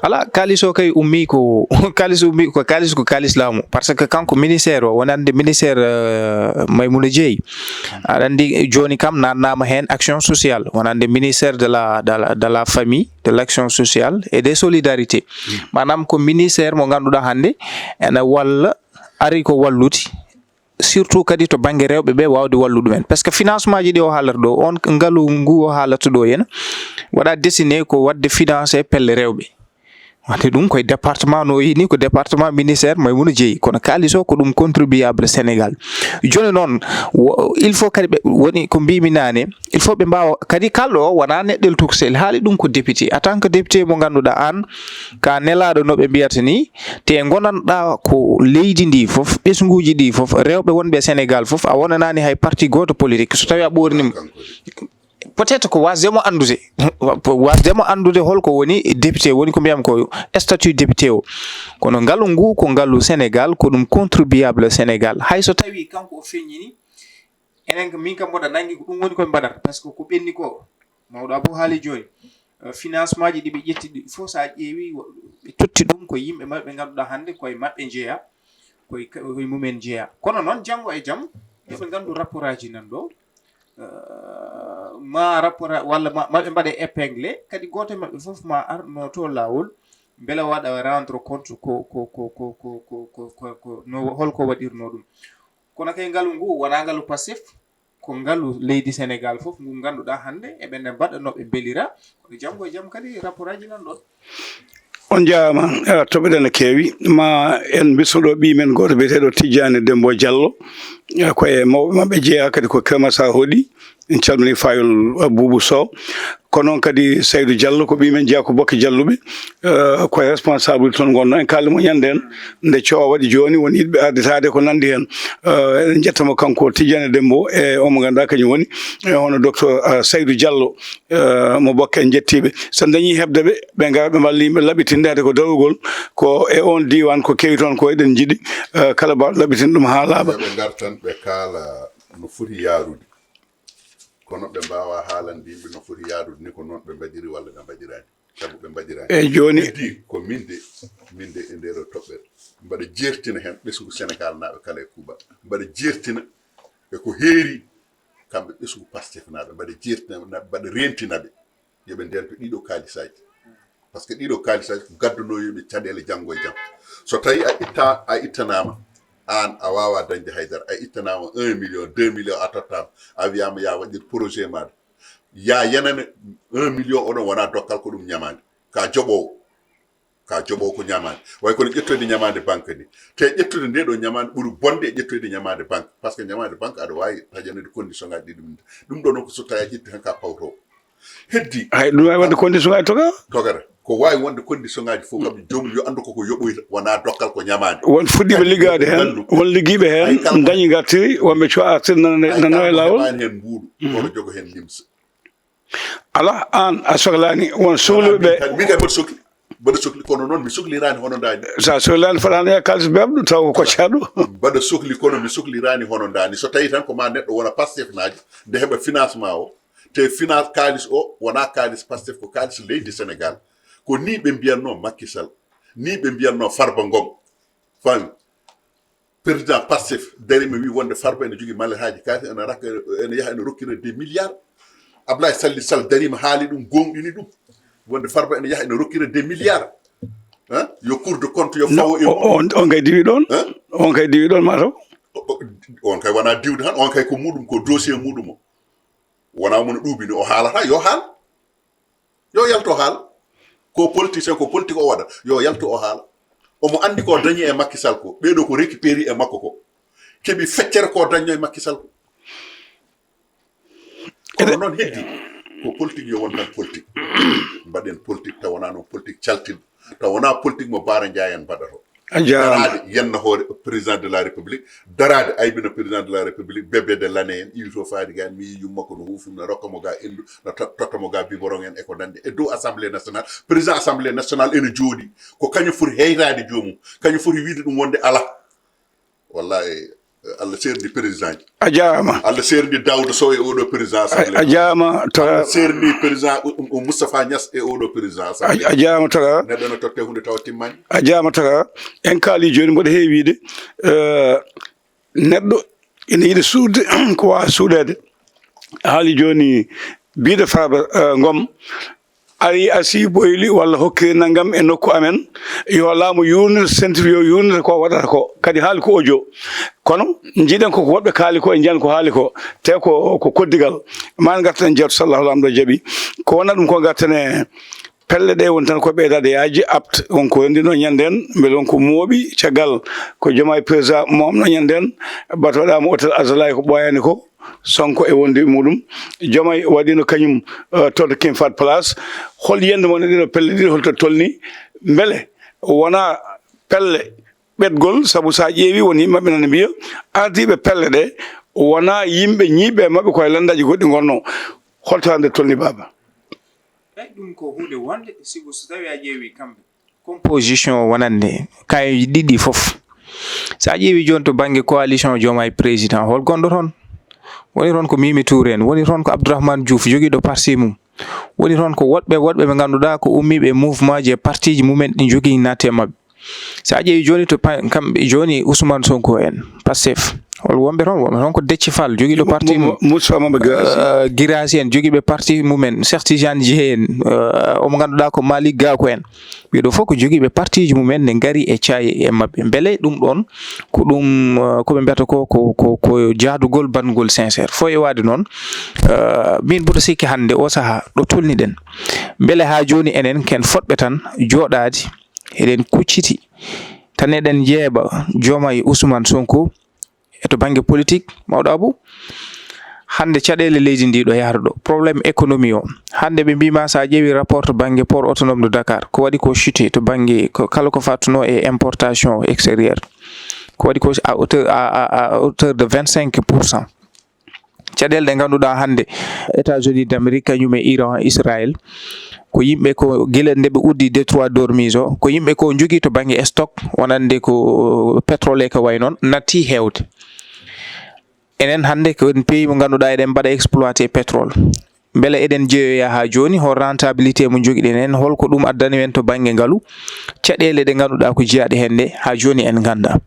Ala, kaalis o kay ummi ko, kaalis ummi ko, kaalis ko kaalis laamu. Parce que kanko ministère o, wonande ministère, euh, Maimouna Dièye. Aɗa andi jooni kam nannaama heen action sociale, wonande ministère de la, de la, de la famille, de l'action sociale et des solidarités. Maanaam ko ministère mo ngannduɗaa hannde ene walla, ari ko wallude, surtout kadi to bannge rewɓe ɓe waawde wallude ɗumen. Parce que financement ji ɗi o haalata ɗo, on ngalu ngu o haalata ɗo yen, waɗa destiné ko waɗde financé pelle rewɓe. Wante ɗum koye département no yini, ko département ministère Maimouna Dièye, kono kaalis o ko ɗum contribuable Sénégal. Jooni noon, wo-, il faut kadi ɓe woni ko mbimi nane, il faut ɓe mbawa kadi kalɗo o wona neɗɗel tokosel, haali ɗum ko député. En tant que député mo ngannduɗaa aan, ka nelaaɗo no ɓe mbiyata ni, te ngonanɗaa ko leydi ndi fof, ɓesnguuji ɗi fof, rewɓe wonɓe Sénégal fof, a wonanaani hay parti gooto politique. So tawi a ɓoornima, peut-être ko wasde mo anndude, wasde mo anndude holko woni député, woni ko mbiyam ko statut député o. Kono ngalu ngu ko ngalu Sénégal, ko ɗum contribuable Sénégal. Hay so tawi kanko o feññini, enen ko min kam mboɗa nangi ko ɗum woni koye mbaɗata, parce que ko ɓenni ko, mawɗo Abou haali jooni, eh, financement ji ɗi ɓe ƴetti ɗi fof, so a ƴeewi, wo-, ɓe totti ɗum ko yimɓe maɓɓe ɓe ngannduɗaa hannde koye maɓɓe njeya, koye ka-, koye mumen njeya. Kono noon, janngo e jam, eɓe nganndu rapport aji nan ɗo, eh, ma rapport a-, walla ma, ma ɓe mbaɗe épinglé, kadi gooto e maɓɓe fof ma ar no to laawol, mbele waɗa rendre compte ko, ko, ko, no, holko waɗirno ɗum. Kono kay ngalu ngu wonaa ngalu Pastef, ko ngalu leydi Sénégal fof, ngu ngannduɗaa hannde eɓe nde mbaɗa no ɓe mbelira, kono janngo e jam kadi rapport aji nan ɗon. On njaaraama, eh, toɓɓe ɗe no keewi. Ma en mbismo ɗo ɓiy men gooto biyeteeɗo Tijjaani Demmbo Jallo, eh, ko e mawɓe maɓɓe jeyaa, kadi ko Kër Massar hoɗi. En calminii Fayol, eh, Buubu Sow. Ko noon kadi Saydu Jallo, ko ɓiy men jeyaa ko Bokke Jalluɓe, eh, ko e responsable toon ngonno. En kaali mo ñande heen, nde coowa waɗi jooni, won yiɗɓe arditaade ko nanndi heen. Eh, eɗen njetta mo kanko Tijjaani Demmbo, e o mo ngannduɗaa kañum woni, e hono docteur, eh, Saydu Jallo, eh, mo Bokke, en njettii ɓe. So en dañii heɓde ɓe, ɓe ngara ɓe mballa yimɓe laɓɓitinde, hade ko darugol, ko e oon diiwaan ko kewi toon ko eɗen njiɗi, eh, kala baawɗo laɓɓitinde ɗum haa laaɓa. Ɓe ngar tan ɓe kaala no foti yaarude. Kono ɓe mbaawaa haalande yimɓe no foti yaarude ni, ko noon ɓe mbaɗiri walla ɓe mbaɗiraani. Sabu ɓe mbaɗiraani. Eeyi, jooni. Heddi ko min de, min de e ndee ɗoo toɓɓere, mbaɗa jeertina heen ɓesngu Senegaal naaɓe kala e kuuɓal. Mbaɗa jeertina e ko heeri kamɓe ɓesngu Pastef naaɓe. Mbaɗa jeertina, mbaɗa reentina ɓe. Yo ɓe ndento ɗii ɗoo kaalisaaji. Parce que ɗiɗo kaalisaji ko gaddunoyoɓe caɗele janngo e jam. So tawi a itta a ittanaama, aan a waawa dañde haydara, a ittanaama un million, deux million, a tottaama, a wiyaama ya waɗir projet maaɗa, ya yenane un million oɗon wona dokkal, ko ɗum ñamaande. Ka joɓoowo, ka joɓoowo ko ñamaande. Way kono ƴettoyde ñamaande banque ni. Te ƴettude nde ɗo ñamaande ɓuri bonde e ƴettoyde ñamaande banque. Parce que ñamaande banque aɗa waawi taƴaneede condition ngaji ɗi ɗum. Ɗum ɗo noon ko so tawi a ƴetti tan ka pawto. Heddi. Hay ɗum wawi wadde condition ngaji toga. Togata. Ko wawi wonde condition ngaji fof kam joomum yo anndu koko yoɓoyta, wona dokkal ko ñamaande. Won fuɗɗiɓe liggaade heen, won liggiiɓe heen dañi ngartiri, wonɓe cowa artir nana e laawol. Heɓani heen mbuuɗu, oɗo jogo heen limsa. Ala, aan a sohlaani, won sohluɓe ɓe. Min kay mbaɗa sokli, mbaɗa sokli, kono noon mi sohliraani hono ndaani. Sa sohliraani fotano ya kaalis bebɗo taw ko koccaɗo. Mbaɗa sokli kono mi sohliraani hono ndaani. So tawi tan ko ma neɗɗo wona Pastef naajo nde heɓa financement o, te finance kaalis o wona kaalis Pastef, ko kaalis leydi Sénégal. Ko ni ɓe mbiyatno Macky Sall, ni ɓe mbiyatno Farba Ngom. Fami. Président Pastef darima wi wonde Farba ene jogii malletaaji kaalis, ene rakka, ene yaha ene rokkira des milliards. Ablaye Salli Sall darima haali ɗum, gonɗini ɗum. Wonde Farba ene yaha ene rokkira des milliards. Hein? Yo Cour de compte yo fawo e mum. On kay diwi ɗon. Hein? On kay diwi ɗon mataw. On kay wona diwde tan, on kay ko muɗum, ko dossier muɗum o. Wona mo no ɗuuɓini o haalata, yo haal. Yo yalto haal. Ko politicien, ko politique o waɗa. Yo yalto o haal. Omo anndi ko dañi e Macky Sall ko. Ɓeɗo ko récupéri e makko ko. Keɓi feccere ko dañno e Macky Sall ko. Kono noon heddi. Ko politique yo won tan politique. Mbaɗen politique taw wona noon politique caltinɗo. Taw wona politique mo Bara Ndiaye en mbaɗato. A jaaraama. Daraade yenna hoore président de la République, daraade aybina président de la République, bébé de l'année en, iwto faari ga en, mi yii yumma ko no huufum, no rokka mo ga indu, no to-, totta mo ga biberon en e ko nandi e dow Assemblée nationale. Président Assemblée nationale ene jooɗi, ko kañum foti heytaade joomum, kañum foti wiide ɗum wonde ala. Wallahi, Allah seerndi président ji. A jaaraama. Allah seerndi Daouda Sow e oɗo président Assemblée. A jaaraama. Taga. Allah seerndi président Moustapha Niass e oɗo président Assemblée. A jaaraama taga. Neɗɗo no totte hunde tawa timmani. A jaaraama taga. En kaali jooni mboɗo heewi wiide, eh, neɗɗo ina yiɗi suuɗde ko waawa suuɗeede. A haali jooni biiɗo Farba, eh, Ngom ari asi boyli walla hokkiri nanngam e nokku amen, yo laamu yuurnir, sentir yo yuurnir ko waɗata ko. Kadi haali ko audio. Kono njiɗen ko woɗɓe kaali ko, en njiyan ko haali ko. Te ko, ko koddigal. Ma en ngartan jeeto sallahu lamɗo jaɓi. Ko wona ɗum ko ngartan e pelle ɗe woni tan ko ɓeydaade yaaji apt. Won ko renndino ñannden, mbele won ko mooɓi caggal ko Diomaye président momno ñannden. Bato waɗaama hôtel Azalaï ko ɓooyaani ko. Sonko e wonde muɗum. Diomaye waɗino kañum, eh, to King Fahd Palace. Hol yiyannde mon e ɗiɗo pelle ɗiɗo, holto tolni? Mbele wona pelle ɓetgol, sabu sa ƴeewi won yimɓe maɓɓe nana mbiya ardiiɓe pelle ɗe wona yimɓe ñiiɓe e maɓɓe ko e lanndaaji goɗɗi ngonno. Holto hannde tolni, baaba? Eyi, ɗum ko huunde wonde, sibu so tawi a ƴeewi kamɓe, composition wonande kayeji ɗiɗi fof. So a ƴeewi jooni to bannge coalition Diomaye président, hol gonɗo toon? Woni toon ko Mimi Touré en, woni toon ko Abdourahmane Diouf jogiiɗo parti mum, woni toon ko woɗɓe woɗɓe ɓe ngannduɗaa ko ummiiɓe e mouvement ji e parti ji mumen ɗi njogii naati e maɓɓe. So a ƴeewi jooni to pa-, kamɓe jooni Ousmane Sonko en, Pastef, hol wonɓe toon? Wonɓe toon ko Déthié Fall jogiiɗo parti mum. Moustapha Mamadou Guirassy. Eh, Guirassy en jogiiɓe parti mumen, Cheikh Tidiane Dièye en, eh, omo ngannduɗaa ko Malick Gakou en. Ɓeeɗo fof ko jogiiɓe partiji mumen ne ngari e caayi e maɓɓe. Mbele ɗum ɗoon ko ɗum, eh, ko ɓe mbiyata ko, ko, ko, ko jaadugol banngol sincère? Fof e waade noon, eh, min mboɗo sikki hannde o sahaa ɗo tolniɗen, mbele haa jooni enen ken fotɓe tan jooɗaade, eɗen kucciti tan, eɗen njeeɓa Diomaye Ousmane Sonko, e to bannge politique, mawɗo Abou, hannde caɗeele leydi ndi ɗo yahata ɗo, problème économie o, hannde ɓe mbiima so a ƴeewi rapport to bannge port autonome de Dakar, ko waɗi ko chuté to bannge ko, kala ko fattuno e importation extérieur, ko waɗi ko à hauteur, à, à, à hauteur de vingt-cinq pour cent. Caɗeele ɗe ngannduɗaa hannde États-Unis d'Amérique, kañum e Iran, Israël, ko yimɓe ko gila nde ɓe uddi détroit d'Ormuz o, ko yimɓe ko njogii to bannge stock, wonande ko pétrole e ko wayi noon, natti heewde. Enen hannde ko en pays mo ngannduɗaa eɗen mbaɗa exploité pétrole. Mbele eɗen jeyoya haa jooni, hol rentabilité mo njogiɗen en, hol ko ɗum addani en to bannge ngalu? Caɗeele ɗe ngannduɗaa ko jeyaaɗe heen ɗe, haa jooni en nganndaa.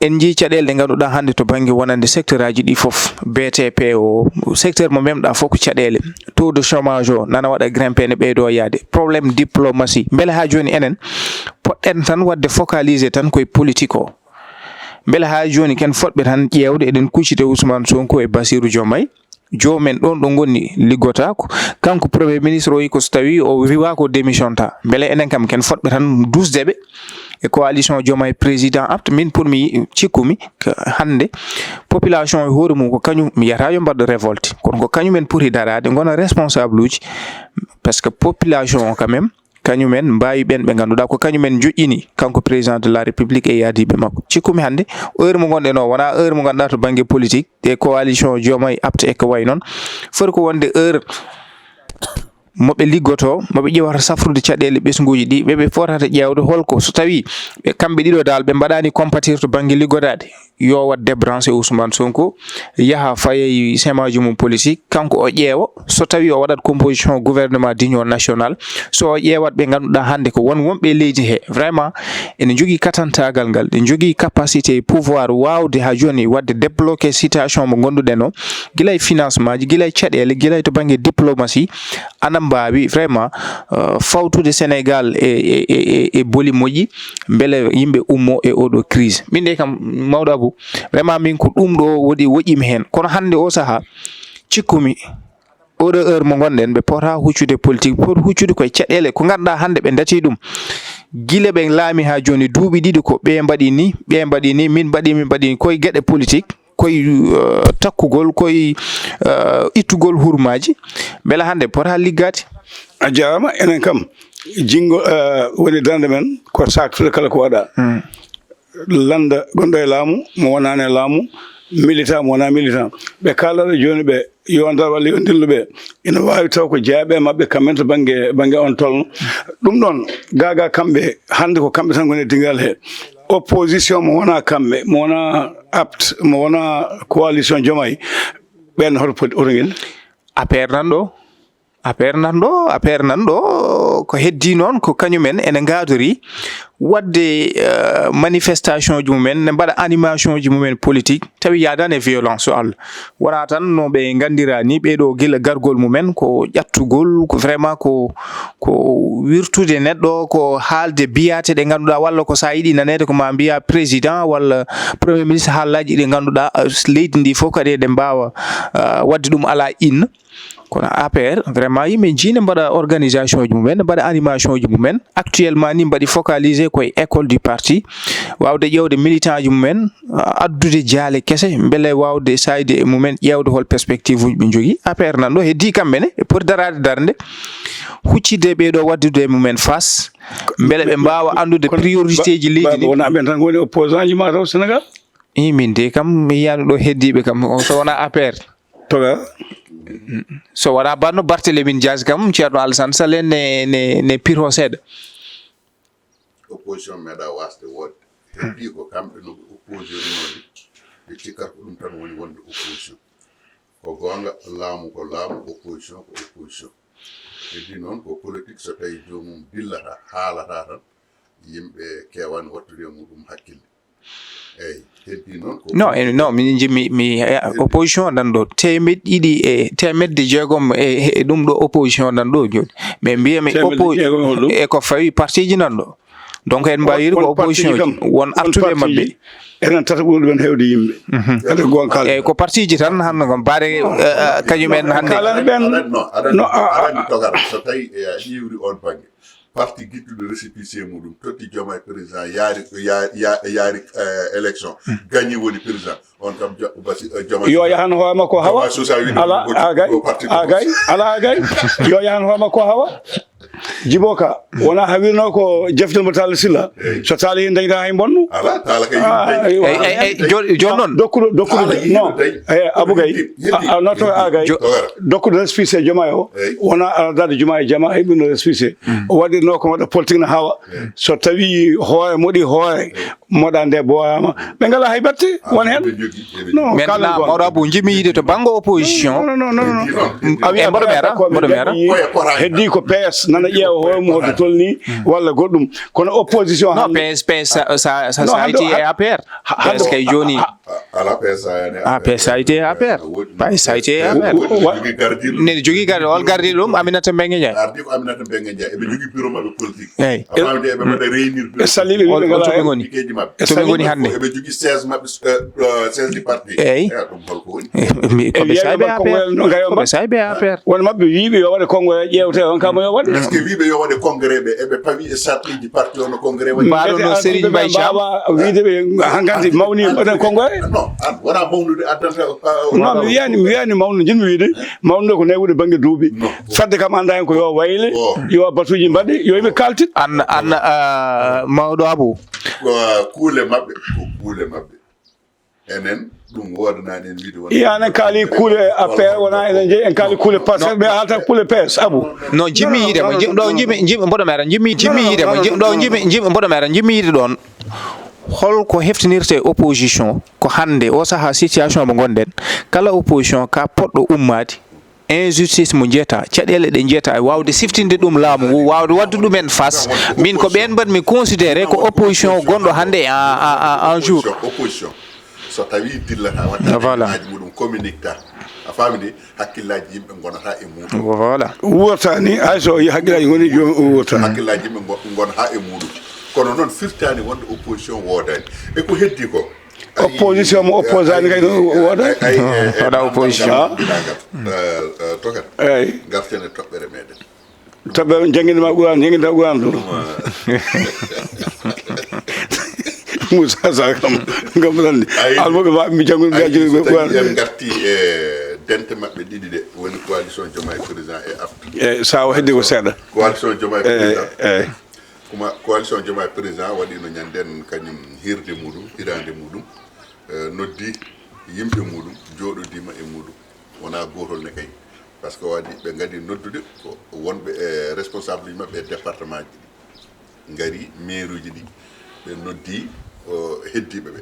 En njii caɗeele ɗe ngannduɗaa hannde to bannge wonande secteur aji ɗi fof. B T P o, secteur mo memɗaa fof ko caɗeele. Taux de chômage o nana waɗa grimper, ne ɓeydoo yaade. Problème diplomatie. Mbele haa jooni enen poɗɗen tan waɗde focaliser tan koye politique o? Mbele haa jooni ken fotɓe tan ƴeewde eɗen kuccita Ousmane Sonko e Bassirou Diomaye? Joomen ɗon ɗo ngonni liggotaako. Kanko Premier Ministre o wi ko so tawii o riiwaaka o démissionta. Mbele enen kam ken fotɓe tan dusde ɓe e coalition Diomaye Président apte? Min pour mi cikkumi ko hannde population e hoore mum ko kañum mi yiyata yo mbaɗ révolte. Kono ko kañumen poti daraade ngona responsable uji. Parce que population o quand même kañumen mbaawi ɓeen ɓe ngannduɗaa ko kañumen njoƴƴini kanko président de la république e yaadiiɓe makko. Cikkumi hannde heure mo ngonɗen o wonaa heure mo ngannduɗaa to bannge politique, e coalition Diomaye apte e ko wayi noon. Foti ko wonde heure mo ɓe liggotoo, mo ɓe ƴeewata safrude caɗeele ɓesnguuji ɗi, ɓe ɓe fotata ƴeewde holko, so tawii ɓe kamɓe ɗiɗo dal ɓe mbaɗaani compatir to bannge liggodaade, yo waɗ débranché Ousmane Sonko, yaha faye semaaji mum politique, kanko o ƴeewa so tawii o waɗat composition gouvernement d'union nationale, so o ƴeewat ɓe ngannduɗaa hannde ko won wonɓe e leydi he, vraiment ene njogii katantaagal ngal, ene njogii capacité e pouvoir waawde haa jooni waɗde débloqué situation mo ngonnduɗen o, gila e financement ji, gila e caɗeele, gila e to bannge diplomatie, ana mbaawi vraiment, euh, fawtude Sénégal e, e, e, e, e boli moƴƴi, mbele yimɓe ummo e oɗo crise. Min de kam, mawɗo Abou, vraiment min ko ɗum ɗo woɗi, woƴƴimi heen. Kono hannde o sahaa, cikkumi, oɗo heure mo ngonɗen, ɓe pota huccude politique, ɓe poti huccude koye caɗeele ko ngannduɗaa hannde ɓe ndati ɗum. Gila ɓe laami haa jooni duuɓi ɗiɗi ko ɓe mbaɗi ni, ɓe mbaɗi ni, min mbaɗi, min mbaɗi ni, koye geɗe politique, koye, euh, takkugol, koye, euh, ittugol hurmaaji. Mbela hannde pota liggaade? A jaaraama, enen kam, jinngo, euh, woni darnde men, ko saaktude kala ko waɗa. Hmm. Lannda gonɗo e laamu, mo wonaani e laamu, militant, mo wonaa militant. Ɓe kaalata jooni ɓe, yo ndar walla yo ndillu ɓe. Ina waawi taw ko jeyaɓe maɓɓe, kamɓe to bannge, bannge on tolno. Ɗum ɗoon, gaagaa kamɓe, hannde ko kamɓe tan ngoni e dingiral he. Opposition mo wonaa kamɓe, mo wonaa apte, mo wonaa coalition Diomaye, ɓeen hoto poti, hoto ngel? A P R nan ɗo, A P R nan ɗo, A P R nan ɗo, ko heddii noon ko kañumen ene ngaadori waɗde, eh, manifestation ji mumen, ne mbaɗa animation ji mumen politique, tawi yaadaani e violence so Allah. Wonaa tan no ɓe nganndiraa ni, ɓee ɗoo gila gargol mumen ko ƴattugol, ko vraiment ko, ko wirtude neɗɗo, ko haalde biyaate ɗe ngannduɗaa, walla ko so a yiɗi naneede ko ma mbiya président walla premier ministre, haalaaji ɗi ngannduɗaa, eh, leydi ndi fof kadi eɗen mbaawa, eh, waɗde ɗum alaa inna. Kono A P R, vraiment, yimɓe njii ne mbaɗa organisation ji mumen, ne mbaɗa animation ji mumen. Actuellement ni mbaɗi focalisé koye école du parti, waawde ƴeewde militant ji mumen, a-, addude jaale kese, mbele waawde saayde e mumen, ƴeewde hol perspective uji ɓe njogii. A P R nan ɗo, heddii kamɓe ne, ɓe poti daraade darnde, huccitde ɓee ɗoo, waɗdude e mumen face, mbele ɓe mbaawa anndude kono priorité ji ba-, leydi ba-, ndi. Wonaa ɓeen tan ngoni opposant ji ma taw Sénégal? Ii, min de kam, mi yiyaani ɗo heddiiɓe kam, o so wonaa A P R. Toga. So wonaa banno Barthélémy Dias kam, Ceerno Alassane Sall en ne, ne, ne piroo seeɗa. Opposition meeɗa waasde woodde. Heddi ko kamɓe no ɓe opposé noon, ɓe cikkata ko ɗum tan woni wonde opposition. Ko goonga, laamu ko laamu, opposition ko opposition. Heddi noon ko politique, so tawi joomum dillata, haalata tan, yimɓe keewani wattude e muɗum hakkille. Eyi, heddi noon ko non, eh, non, min nji-, mi, mi, eh, opposition nan ɗo teemeɗɗe ɗiɗi e teemedde jeegom e, e ɗum ɗo opposition nan ɗo jooni. Mais mbiya mi teemedde oppo-, jeegom e holɗum? E ko fawi parti ji nan ɗo. Donc en mbaawiri ko opposition ji, won artuɓe maɓɓe. Enen tata ɓuri ɗumen heewde yimɓe. Mhm. Kadi goonga kala. Eyi, ko parti ji tan hannde ko mbaɗe, eh, eh, kañum en hannde. Kala ɓen, aɗa, non, aɗa, no, a, a, aɗa anndi Togar, so tawi, eh, a ƴeewri on bannge. Parti gittuɗo récépissé muɗum, totti Diomaye président, yaari, ya-, ya-, yaari, eh, élection, gagné woni président. On kam jo-, basi, eh, Diomaye yo yahan hoore makko hawa. Diomaye Sosa wini ala, ko agay, ko parti ko agay, ala agay. Yo yahan hoore makko hawa. Jibo ka, wona hawirno ko jefte mo Talla Sylla. Eyi. So Talla hen dañta hay bonno. Ala, Talla kay. Ah, yimɓe. Eyi, eyi, eyi, jo-, jooni noon. Dokkuɗo, dokkuɗo, Talla non. Yimɓe. Eh, Abou Gaye, yimɓe. A, a, non, to agay. Jo-, dokkuɗo récépissé Diomaye o. Eyi. Wona ala dade Diomaye, Diomaye heɓino récépissé. Mm. O waɗirno ko waɗa politique na hawa. Eyi. So tawi hoore moɗi hoore, eyi, moɗa nde boyama. Ɓe ngala hay batte, ah, won hen. Eɓe jogii, eɓe jogii. Non, maintenant, kalen mawɗo Abou, jimi yiide to banngo opposition. Non, non, non, non, non. Mm, a wi e mboɗo meera, mboɗo meera. Heddi ko P S, nana ƴeewa. Hoore mum hoto tolni walla goɗɗum, kono opposition non hannde P S P S ça, ça, ça, Non, ça a hannde- été ha- A P R ha- hannde- P S K joni Ala P S A yani. Ah, P S A été A P R. P S A été A P R. Wa- Jogi gardiɗo. Nene jogii gardiɗo, hol gardiɗo ɗum? Aminata Mbengue Ndiaye. Ardi ko Aminata Mbengue Ndiaye. Eɓe jogi bureau maɓɓe politique. Eyyi. A faami de eɓe mbaɗa réunir bureau. E Salil wi Hol ɓe hol ngala cuɓe hen. Ngoni? Piqueji maɓɓe. Cuɓe Ngoni hannde. Eɓe jogi siège maɓɓe, euh, euh, siège du parti. Eyyi. Eh, ɗum holko woni? Koɓe Wiyeede saabe makko A P R. Wayal no Gayo Koɓe Ba. Saabe A P R. Won maɓɓe wiiɓe yo waɗe konngol ƴeewte on kam yo waɗe. Est-ce que wiiɓe yo waɗe congrès ɓe eɓe pawi e sarɗiji parti o no congrès waɗi? Mbaɗo no Serigne Mbaye Thiam. Mbawa wiide ɓe hankadi mawni mbaɗen konngol. Non, an wona mawnude addanta. Non, mi wiyani mi wiyani mawnude, jinmi wiide mawnude ko newude banggue duuɓi. Fedde kam anda hen ko yo wayle, yo batuji mbaɗe, yo yimɓe kaltit. An an ah, mawɗo Abou. Kuule maɓɓe ko kuule maɓɓe. Enen ɗum woodanaani en wiide won. Iyane kaali kuule A P R wona enen jeeyi en kaali kuule Pastef ɓe haalta kuule P S Abou. No jimmi yiide mo jim ɗo jimmi jimmi mboɗo mera jimmi jimmi yiide mo jim ɗo jimmi jimmi mboɗo mera jimmi yiide ɗon. Holko heftinirte opposition ko hannde o saha situation mo gonɗen? Kala opposition ka poɗɗo ummaade, injustice mo jeyata, caɗeele ɗe jeyata e wawde siftinde ɗum laamu ngu, wawde wadde ɗumen face. Min ko ɓen mbaɗmi considéré ko opposition gonɗo hannde en, en, en, en jour. Opposition, opposition. So tawi dillata watta Voilà. Aji muɗum communique ta. A faami de, hakkillaaji yimɓe ngonata e muɗum. Voilà. Wurtani hay so yi hakkillaaji ngoni joom o wurtani. Hakkillaaji yimɓe ngo- ngonata e muɗum. Kono noon firtaani wonde opposition woodani. E ko heddi ko? Ay, Opposition mo opposani kay ɗum woodani. Ay, ay, ay, ay, Waɗa opposition. Ngal, ngal, ngal. Eh, eh, Tokat. Eyyi. Ngarten e toɓɓere meɗen. Tabe janginde ma Qur'an, janginde ma Qur'an ɗum. Moussa Sarr kam, kam tan ni. Almuɓe ma mi janngude mi janngude Qur'an. En ngarti e dente maɓɓe ɗiɗi ɗe woni coalition Diomaye président e APT. Eyyi, sa o heddi ko seeɗa. Coalition Diomaye Eyyi, président. Eyyi. Kuma coalition Diomaye président waɗino ñanden kañum hirde muɗum, hirande muɗum, eh, noddi yimɓe muɗum, jooɗodima e muɗum. Wona gotol ne kay. Par ce que waɗi ɓe ngadi noddude ko wonɓe e responsable uji maɓɓe e département ji ɗi. Ngari maire uji ɗi. Ɓe noddi o heddiɓe ɓe.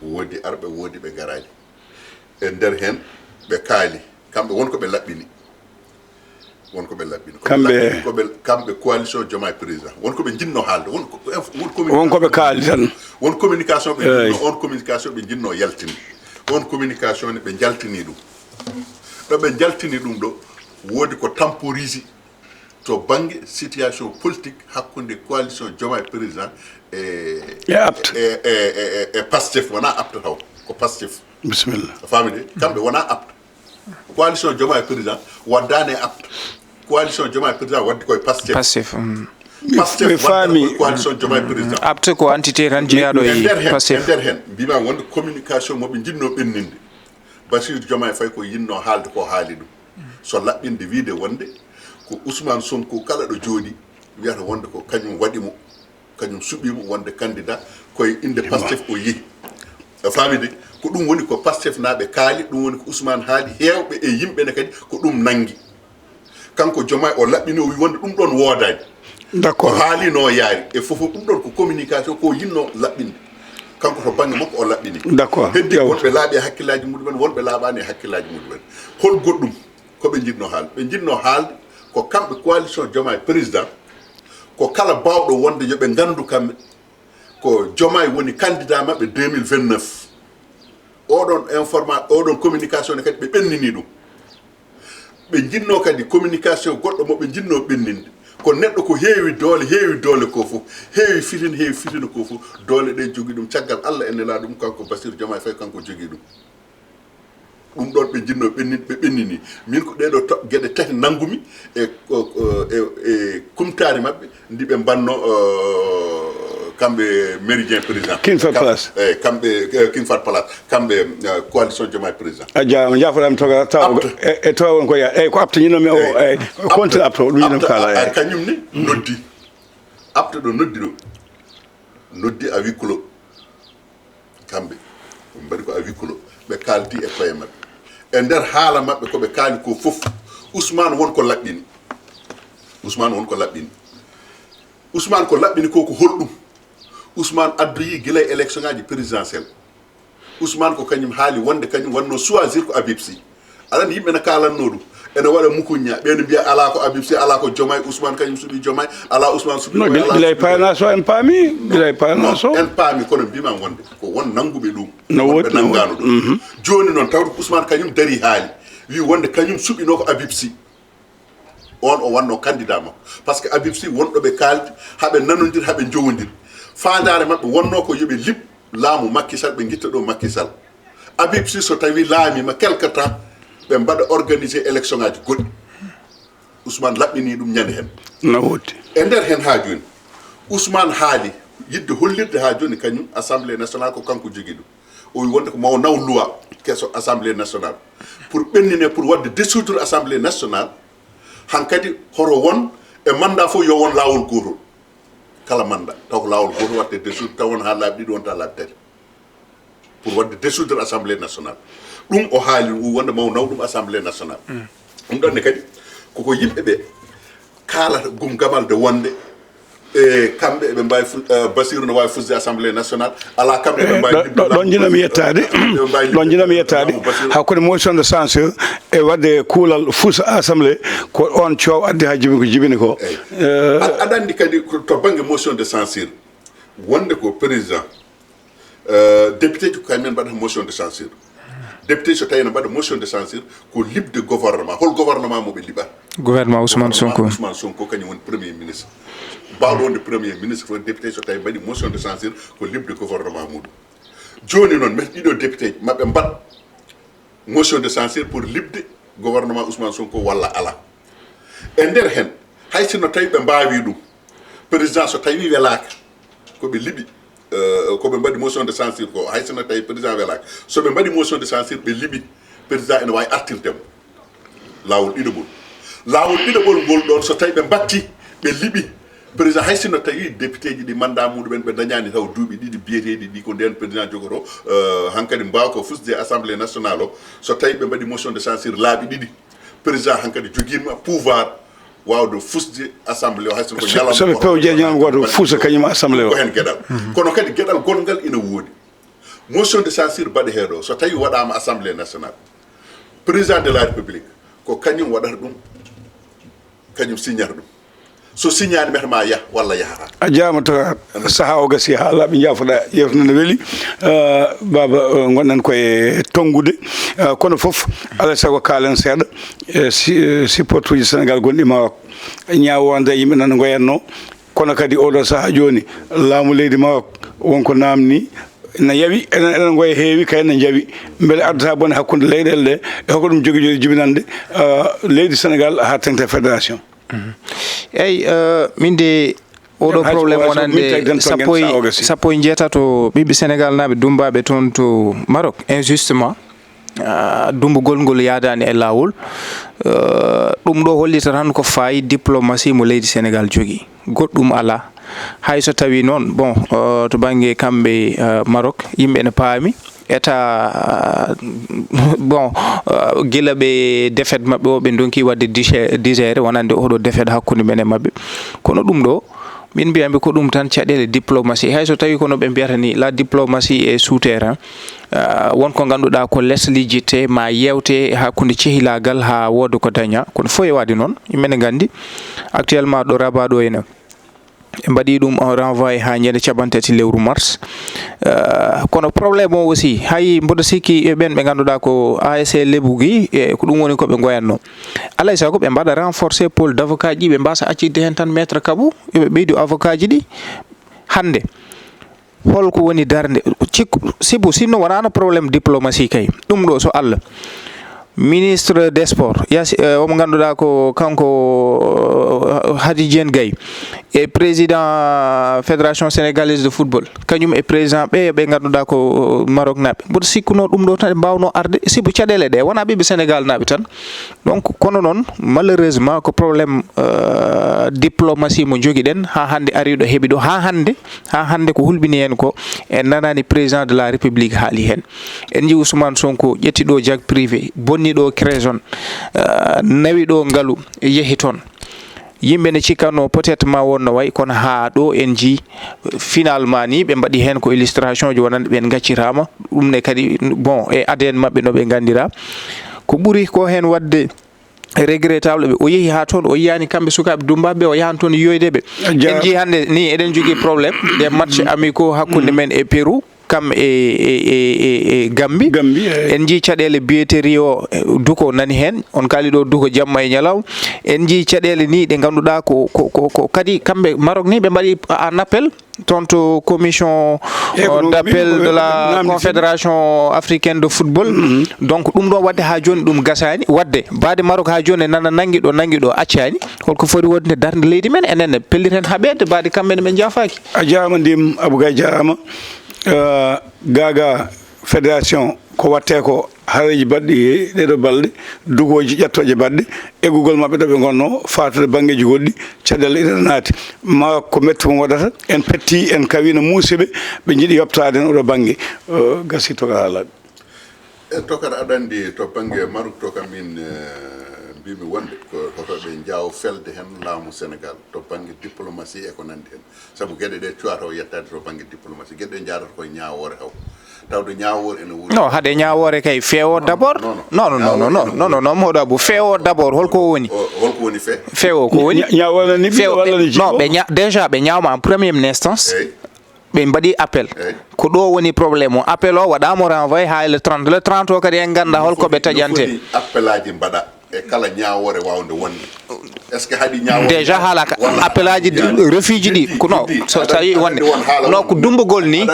Woodi arɓe, woodi ɓe ngaraani. E nder heen, ɓe kaali. Kamɓe won ko ɓe laɓɓini. Won ko ɓe laɓɓini. Ko ɓe Kamɓe- laɓɓini, ko ɓe, kamɓe coalition Diomaye président. Won ko ɓe njinnoo haalde. Won ko, won ko Won ko ɓe kaali tan. Won communication ɓe Eyyi. njinnoo, on communication ɓe njinnoo yaltinde. On communication ne ɓe njaltini ɗum. Ɗo ɓe njaltini ɗum ɗo, woodi ko temporisé to bannge situation politique hakkunde coalition Diomaye président e, E APT. e, e, e, e Pastef, wona APT taw, ko Pastef. Bisimilla. A faami de? Kamɓe wona APT. Coalition Diomaye président waddani e APT. Coalition Diomaye président waddi koye Pastef. Pastef. Mm. Pastef Mi waddata faami. Koye coalition Diomaye président. APT ko entité tan jeyaɗo E e nder heen, e Pastef. Nder heen, mbima wonde communication moɓe njinno ɓenninde. Bassirou Diomaye Faye ko yinno haalde ko haali ɗum. So laɓɓinde wiide wonde ko Ousmane Sonko kala ɗo jooɗi wiyata wonde ko kañum waɗi mo, kañum suɓi mo wonde candidat koye innde Pastef o yehi. A faami de? Ko ɗum woni ko Pastef naaɓe kaali, ɗum woni ko Ousmane haali, heewɓe e yimɓe ne kadi ko ɗum nanngi. Kanko Diomaye o laɓɓini, o wi wonde ɗum ɗon woodaani. Ko D'accord. Haalino yaari e fof, ɗum ɗon ko communication ko yinno laɓɓinde. Kanko to bannge makko o laɓɓini. D'accord. Heddi Yawtu. Wonɓe laaɓi e hakkillaaji muɗumen, wonɓe laaɓaani e hakkillaaji muɗumen. Hol goɗɗum ko ɓe njiɗno haalde? Ɓe njiɗno haalde ko kamɓe coalition Diomaye président, ko kala baawɗo wonde yo ɓe nganndu kamɓe ko Diomaye woni candidat maɓɓe deux mille vingt-neuf. Oɗon informa-, oɗon communication ne kadi ɓe ɓennini ɗum. Ɓe njinnoo kadi communication goɗɗo mo ɓe njinnoo ɓenninde. Ko neɗɗo ko heewi doole, heewi doole ko fof, heewi fitina, heewi fitina ko fof, doole ɗe jogii ɗum. Caggal Allah e nelaaɗo mum, kanko Bassirou Diomaye Faye, kanko jogii ɗum. Ɗum ɗon ɓe njinnoo ɓenninde, ɓe ɓennini. Min ko ɗee ɗoo to-, geɗe tati nanngumi e, o, o, e, e kumtaari maɓɓe, ndi ɓe mbanno, o, kamɓe Méridien président. King Fahd Palace. Eyi, kamɓe, eh, King Fahd Palace, kamɓe, eh, coalition Diomaye président. A jaaraama, njaafoɗaami Toga, taw e, e tawa won ko ya, eyi, ko APT ñinnomi o, eyi, konti APT o, ɗum ñinnomi kala, eyi. Kañum ne noddi. APT ɗo noddi ɗo. Noddi à huis clos. Kamɓe, ɓe mbaɗi ko à huis clos. Ɓe kaaldi e koye maɓɓe. E nder haala maɓɓe ko ɓe kaali ko fof, Ousmane won ko laɓɓini. Ousmane won ko laɓɓini. Ousmane ko laɓɓini ko, ko holɗum? Ousmane addoyi gila e élection ngaji présidentielle. Ousmane ko kañum haali wonde kañum wonno choisir ko Habib Sy. Aɗa anndi yimɓe ne kaalanno ɗum. Ene waɗa mukuña, ɓe no mbiya alaa ko Habib Sy, alaa ko Diomaye, Ousmane kañum suɓi Diomaye, alaa Ousmane suɓi no Diomaye, gila alaa gila e suɓi paynaso en paami gila e paynaso en paami, kono mbima wonde ko won nannguɓe ɗum. No Wonɓe woodi, no nanngaano woodi. Ɗum. Jooni noon tawde ko Ousmane kañum darii haali, wi wonde kañum suɓinoo ko Habib Sy. On o wannoo candidat makko. Par ce que Habib Sy wonɗo ɓe kaaldi, haɓe nanondir, haɓe njowondir. Faandaare maɓɓe wonnoo ko yoɓe liɓ laamu Macky Sall, ɓe ngitta ɗo Macky Sall. Habib Sy so tawi laamiima quelque temps, ɓe mbaɗa organiser élection ngaji goɗɗi. Ousmane laɓɓini ɗum ñande hen. No woodi. E nder hen haa jooni, Ousmane haali yiɗde hollirde haa jooni kañum Assemblée nationale ko kanko jogi ɗum. O wi wonde ko maw naw loi keso Assemblée nationale pour ɓennine, pour waɗde dissoudre Assemblée nationale. Hankadi hoto won e mandat fof yo won laawol gootol kala mandat, taw ko laawol gootol waɗte dissoudre, taw won haa laabi ɗiɗi, wonta laabi tati, pour waɗde dissoudre Assemblée nationale. Ɗum o haali ɗum wonde maw naw ɗum Assemblée nationale. Ɗum ɗonne kadi koko yimɓe ɓe kaalata gum gamal de wonde e kamɓe eɓe mbawi fu- eh, Basiru no wawi fusde Assemblée nationale, ala kamɓe eɓe mbawi Ɗo- ɗo- ɗon jinami yettaade ɗon jinami yettaade hakkunde motion de censure e wadde kuulal fuus assemblée. Ko on coow addi ha jibini ko jibini ko. Aɗa andi kadi ko to banggue motion de censure, wonde ko président, euh, député ji ko kañumen mbaɗata motion de censure. Député so tawi no mbaɗa motion de censure, ko liɓde gouvernement. Hol gouvernement mo ɓe liɓata? Gouvernement Ousmane Sonko. Ousmane Sonko kañum woni premier ministre. Bawɗo wonde premier ministre fof, député so tawi mbaɗi motion de censure, ko liɓde gouvernement muɗum. Joni noon, mais ɗiɗo député ji maɓɓe mbaɗ motion de censure pour liɓde gouvernement Ousmane Sonko walla ala. E nder hen, hay sinno tawi ɓe mbawi ɗum, président so tawi welaka, ko ɓe liɓi, euh, ko ɓe mbaɗi motion de censure ko, hay sinno tawi président welaka, so ɓe mbaɗi motion de censure ɓe liɓi, président ene wawi artirdemo lawol ɗiɗaɓol. Lawol ɗiɗaɓol ngol ɗon, so tawi ɓe mbatti, ɓe liɓi, président, hay sinno tawi député ji ɗi mandat muɗumen ɓe dañani taw duuɓi ɗiɗi biyeteɗi ɗi, ko nden président jogoto, euh, hankadi mbawa ko fusde assemblée nationale o. So tawi ɓe mbaɗi motion de censure laaɓi ɗiɗi, président hankadi joguima pouvoir wawde fusde assemblée o, hay sinno ko ñalawma Soɓe goto. Pew jeñam goto fuusa kañum assemblée o. Ko hen gueɗal. Kono kadi gueɗal gongal ina woodi. Motion de censure mbaɗe heɗo, so tawi waɗama assemblée nationale, président de la république ko kañum waɗata ɗum, kañum signata ɗum. So signani mete ma yah walla yahata. A jaama to saha o gasi ha laaɓi jaafoɗa yewtana no weli. Ah, baba, eh, gonɗen koye tonngude. Ah, kono fof alay sago kaalen seeɗa e si- eh, supporteruji sénégal gonɗi maroc. Ñaawonde yimɓe nana goyanno, kono kadi oɗo saha joni laamu leydi maroc wonko namni na yawi enen enen goya heewi kay na jawi. Beele addata bone hakkude leyɗele ɗe? E hoko ɗum jogi jogi jibinande ah, leydi sénégal ha tengte fédération? Eyyi, eh, min de oɗo Hay problème so- wonande min tagden to sappo e Guinée Saaoga si. Sappo e jeetato ɓiɓɓe sénégal naaɓe dumbaɓe toon to maroc injustement. Ah, dumbugol ngol yaadani e laawol. Eh, ɗum ɗo hollita tan ko fayi diplomatie mo leydi sénégal jogii, goɗɗum ala. Hay so tawi noon bon, eh, to bangge kamɓe eh, maroc yimɓe ne paami eta bon, eh, gila ɓe défaite maɓɓe o ɓe donki wadde digé- digéré wonande oɗo défaite hakkunde men e maɓɓe. Kono ɗum ɗo min mbiyamɓe ko ɗum tan caɗele diplomatie, hay so tawi kono ɓe mbiyata ni la diplomatie est sous terrain. Ah, won ko ngannduɗaa ko les lijjitte ma yewte hakkunde cehilagal ha wooda ko daña, kono fof e waade noon mene nganndi actuellement ɗo raba ɗo ene ɓe mbaɗi ɗum on renvoyé ha ñande caɓantati lewru mars. Ah, kono problème o aussi hay mboɗo sikki e ɓen ɓe ngannduɗaa ko asc lebugi e ko ɗum woni ko ɓe goyanno. Alay sago ɓe mbaɗa renforcé pôle d' avocat ji ɓe mbasa accitde hen tan maître kaɓu yoɓe ɓeydu avocat ji ɗi. Hannde holko woni darnde cikku sibu sinno wonano problème diplomatie kay? Ɗum ɗo so allah ministre des sports yasi eh, omo ngannduɗaa ko kanko eh, hadi diene gay e président fédération sénégalaise de football, kañum e président ɓe ɓe ngannduɗaa ko maroc naaɓe mboɗo sikkuno ɗum ɗo tan ɓe mbawno arde sibu caɗele ɗe wona ɓiɓe sénégal naaɓe tan. Donc kono noon malheureusement ko problème eh, diplomatie mo jogiɗen ha hannde ariɗo heɓi ɗo ha hannde ha hannde ko hulɓini heen ko en nanaani président de la république haali heen. En njii ousmane sonko ƴetti ɗo jag privé bonni ɗo créson, eh, nawi ɗo ngalu yehi toon. Yimɓe ne cikkatno peut être ma wonno way kono ha ɗo en njii finalement ni ɓe mbaɗi heen ko illustration ji wonande ɓen gaccirama. Ɗum ne kadi bon e adn maɓɓe no ɓe nganndira ko ɓuri ko heen waɗde. regrettable ɓe. O yehi haa toon, o yiyani kamɓe sukaaɓe Dumbaaɓe ɓe, o yahan toon yiyoyde ɓe. En njii hannde ni eɗen njogii problème des matchs amicaux hakkunde men e Pérou, kam e, e, e, e, e Gambie. Gambie, eyi. En njii caɗeele billetterie o, e, Duko nani heen. On kaali ɗo Duko jamma e ñalaw. En njii caɗeele ni ɗe ngannduɗaa ko, ko, ko, ko kadi kamɓe Maroc ni ɓe mbaɗi en appel toon to commission, euh, d'appel de la Confédération africaine de football. Donc, ɗum ɗo waɗde haa jooni ɗum gasaani. Waɗde, baade Maroc haa jooni nana nanngi ɗo, nanngi ɗo, accaani. Holko foti wonde darnde leydi men? Enen ne pelliren haɓeede, baade kamɓe ne ɓe njaafaaki. A jaaraama, Ndim Abou Gaye, jaaraama. Euh, Gaagaa, fédération, ko waɗtee ko, hareeji baɗɗi he ɗeeɗo balɗe, dugooji ƴattooje baɗɗe, eggugol maɓɓe ɗo ɓe ngonnoo, faatude banngeeji goɗɗi, caɗeele ina naati. Ma ko metti ko waɗata, en petti, en kawii no muusiiɓe, ɓe njiɗi yoɓtaade heen oɗo bannge. Euh, gasi to kala laaɓi. E to kadi aɗa anndi to bannge Maruk to kam min, eh, mbimi wonde ko, ko to ɓe njaawo felde heen laamu Senegaal to bannge diplomatie e ko nanndi heen. Sabu geɗe ɗe cuwata o yettaade to bannge diplomatie. Geɗe ɗe njaadata koye ñaawoore taw. Tawde ñaawoore ene wuuri. Non, haade ñaawoore kay feewo d'abord. Non, non. Non, non, non, non, non, non, non, non, Mawɗo Abou, feewo d'abord, holko woni? O, holko woni fee? Feewo ko woni? Ña-, ñaawoore ni ɓiɗɗo walla ni non, jikku? Ɓe ña-, déjà ɓe ñaawma en première instance. Eyi. Ɓe mbaɗi appel. Eyi. Ko ɗo woni problème o. Appel o waɗaama renvoyé haa le trente. Le trente o kadi en ngannda holko ɓe taƴante. No foti appelaaji mbaɗa e kala ñaawoore waawnde wonde. Est-ce que haɗi ñaawoore? Déjà haala ka, walla appelaaji ɗi, refus ji ɗi, ko non, so tawi wonde. No ko dumbugol ni,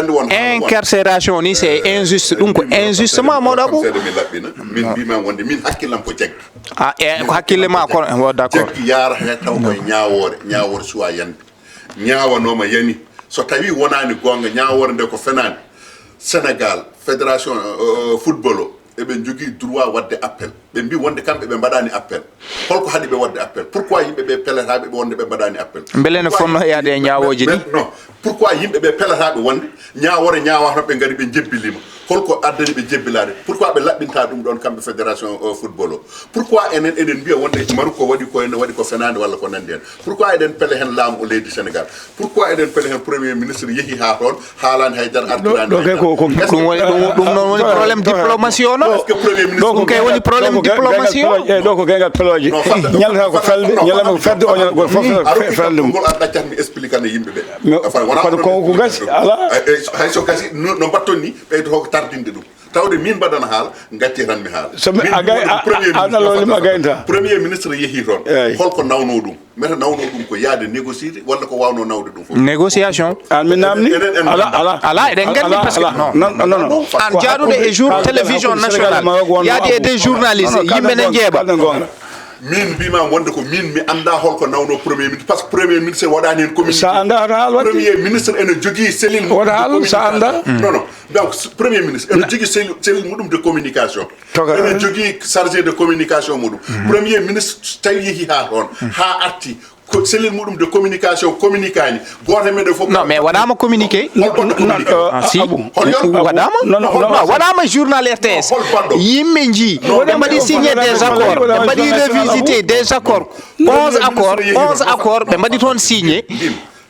incarcération ni, c'est injuste. Ɗum ko injustement, Mawɗo Abou. Seeɗa mi laɓɓina. Min mbima wonde min hakkillam ko jaggi. Ah, e ko hakkille ma kono, oh, d'accord. Jaggi yaara he taw koye ñaawoore, ñaawoore suwa yande. Ñaawanooma yani. So tawi wonaani goonga, ñaawoore nde ko fenaande. Sénégal, fédération, euh, football o, eɓe njogii droit waɗde appel. Ɓe mbi wonde kamɓe ɓe mbaɗaani appel. Holko haɗi ɓe waɗde appel? Pourquoi yimɓe ɓe peletaaɓe ɓe wonde ɓe mbaɗaani appel? Mbele ene fotnoo yaade e ñaawooji ɗi? Non. Pourquoi yimɓe ɓe peletaaɓe wonde ñaawoore ñaawaama ɓe ngari ɓe njebbiliima? Holko addani ɓe jebbilaade? Pourquoi ɓe laɓɓinta ɗum ɗoon kamɓe fédération, euh, football o? Pourquoi enen, enen mbiya wonde Maruk ko waɗi ko ene waɗi ko fenaande walla ko nanndi heen? Pourquoi eɗen pele heen laamu o leydi Sénégal? Pourquoi eɗen pele heen premier ministre yehi haa toon, haalaani hay dara, artiraani hay dara? Ɗo kay ko, ko, est-ce que ɗum woni, ɗum, ɗum noon woni problème diplomatie o, non? Est-ce que premier ministre ɗum kay woni problème diplomatie o? Eyi, ɗo ko geñal pelooje. Non, fadde, ñalata ko fadde, felde, non, ñalata ko fadde, fedde, o ñalata ko fof, fedde mum. Ngol a ɗaccat mi expliquer ne yimɓe ɓe. Mais enfin, wona fadde ko, ko gasi, alaa. Ay, ay, hay so gasi, no, no mbatton ni, ɓeydo ko tardinde ɗum. Tawde min mbaɗana haala, ngacce tan mi haala. So mi, min a gay-, woni a, premier a, a, ministre, a, a, a, a, premier ministre yehi toon. Eyi. Holko nawno ɗum? Meta nawno ɗum ko yaade négocier walla ko wawno nawde ɗum fof? Négociation. An mi namni? Eɗen, eɗen ala, ngannda. Ala. Ala, eɗen nganndi ala, parce que ala. Non, non, non, non. An jaaduɗo e jour télévision nationale, yaadi e des journalistes, yimɓe ne njeeɓa. Min mbima wonde ko min mi annda holko nawno premier ministre, parce que premier ministre waɗani hen communiqué. Sa annda wata haal waɗde. Premier ministre ene jogii cellule mum de communication. Wata haal, sa annda. Non, non. Donc, s-, premier ministre ene jogii cellule, cellule muɗum de communication. Toga. Ene jogii chargé de communication muɗum. Premier ministre tawi yehi ha toon, ha arti, ko cellule muɗum de communication communiquani. Gooto e meɗen fof. Non, mais waɗaama communiqué. Hol baɗɗo communiqué? Ah, si. Waɗaama? Non, non, non, waɗaama journal R T S. Hol baɗɗo? Yimɓe njii. Non, ɓe mbaɗi signé des accords. Ɓe mbaɗi révisité des accords. Onze accords, onze accords, ɓe mbaɗi toon signé.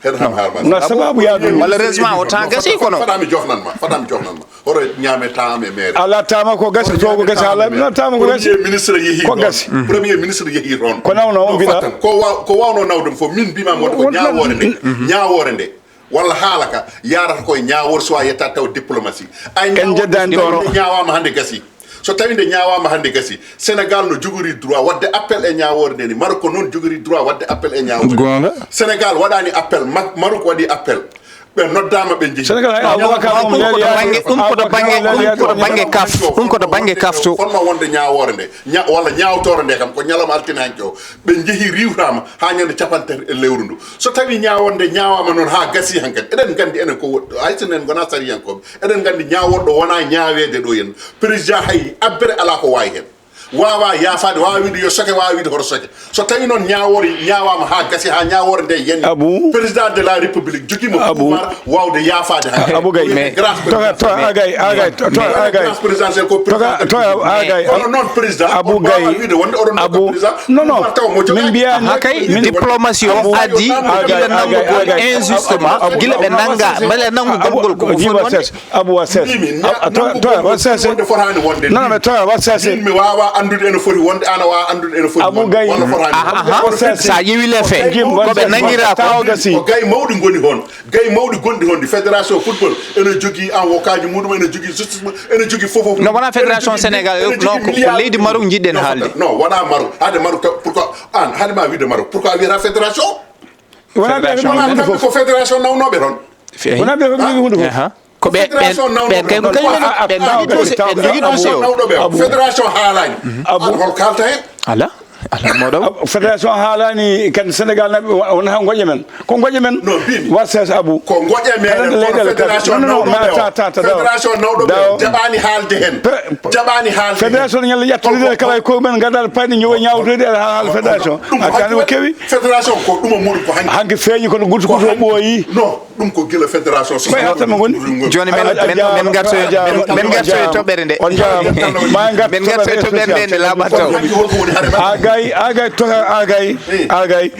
Hen ham haal ma. Nga sababu yaadu. Malheureusement, o temps gasi kono. Fada mi jofnan ma, fada mi jofnan ma. Hoto ñaame temps am e mere. Ala temps ma ko gasi, to ko gasi, ala, na temps ma ko gasi. Premier ministre yehi ko gasi. Premier ministre yehi toon. Ko nawno on mbiɗa. Ko wa-, ko wawno nawde fof min mbima mo ko ñaawoore nde. Ñaawoore nde. Walla haala ka yaarata koye ñaawoore so a yetta taw diplomatie. Ay en jeddani ɗo. Ñaawaama hannde gasi. So tawi nde ñaawaama hannde gasi, Sénégal no jogori droit waɗde appel e ñaawoore nde ni. Maroc ko noon jogori droit waɗde appel e ñaawoore. Goonga. Sénégal waɗani appel, Ma-, Maroc waɗi appel. Ɓe noddaama, ɓe njehi. Sénégal hay avocat mum leeli yaade. Ɗum ko to bannge, ɗum ko to bannge kaf, ɗum ko to bannge kaf to. Fotno wonde ñaawoore nde, ña-, walla ñaawtoore nde kam ko ñalawma altine hanki o. Ɓe njehi riiwtaama haa ñande capanɗe tati e lewru ndu. So tawi ñaawoore nde ñaawaama noon haa gasi hankadi, eɗen nganndi enen ko wo-, hay so en ngonaa sariyankooɓe, eɗen nganndi ñaaworɗo wonaa ñaaweede ɗo henna. Président hay abbere alaa ko waawi heen. Waawaa yaafaade, waawaa wiide yo soke, waawaa wiide hoto soke. So tawi noon ñaawoore ñaawaama haa gasi, haa ñaawoore nde yani, Abou. Président de la République jogiima pouvoir waawde yaafaade hannde. Abou Gaye, mais grâce to, to, a Gaye, a Gaye, to, to, a Gaye. Grâce présidentielle ko président. To, to, a Gaye. Kono noon président, Abou Gaye. Waawaa wiide wonde oɗon nodda président. Non, non. Pouvoir taw mo jogaani. Min mbiyaani. Ha kay, min diplomatie o addi gila nanngugol injustement, gila ɓe nannga, mbele nanngugol ngol ko fof wonde. Abou, wa sese. Abou, wa sese. Min, min, a, a, to, to, wa sese. Wonde fotaani wonde. Non, non, mais to, wa sese. Min, mi waawaa Anndude ene foti wonde, ana waawa anndude ene foti Abou wonde. Gaye. Walla fotaani. Aha, aha. Kono sa ƴeewi les faits, ko ɓe nangira ko. Tawa gasi. Ko gay mawɗi ngoni hon. Gay mawɗi gonɗi hon. Fédération football ene jogii envokaaji muɗum, ene jogii justice mum, ene jogii fof, fof. No, wona fédération Sénégal, ene jogii non, ko, ko milliard. Leydi Maroc njiɗɗen haalde. Non, wona Maroc. Hade Maroc ka-, pourquoi an, hade ma wiide Maroc, pourquoi wiyata fédération? Wona ɓe Fédération. Wona kamɓe ko fédération nawnooɓe toon. Wona ɓe ko ɓe hunde fof. Aha. Ko ɓe, ɓen, ɓen kay ko kañum en, ɓen jogii dossier, ɓen jogii dossier o. Nawɗo ɓe o. Fédération haalaani. An hol kaalta heen? Ala, ala, mawɗo. Fédération haalaani, kan Sénégal naɓe, wonata ngoƴe men. Ko ngoƴe men. No, mbimi. Wa ses Abou. Ko ngoƴe men, kono leyɗeele fédération nawɗo ɓe o. Fédération nawɗo ɓe o. Jaɓaani haalde heen. Jaɓaani haalde heen. Fédération ñalla ƴettude kala e koye men, nganndaa payɗe ñowa ñaawtoyde e haala fédération. Ɗum ko hakkille. Ko kewi. Fédération ko ɗum o moni ko hanki. Hanki feeñi kono gutu gutu o ɓooyi. No. Ɗum ko gila fédération. Ko e hoto mo ngoni? Jooni men, men, men ngarto e, men, men ngarto e toɓɓere nde. On jaaraama. Ma en ngarto e toɓɓere nde, nde laaɓa taw. Agay, agay, toka agay, agay.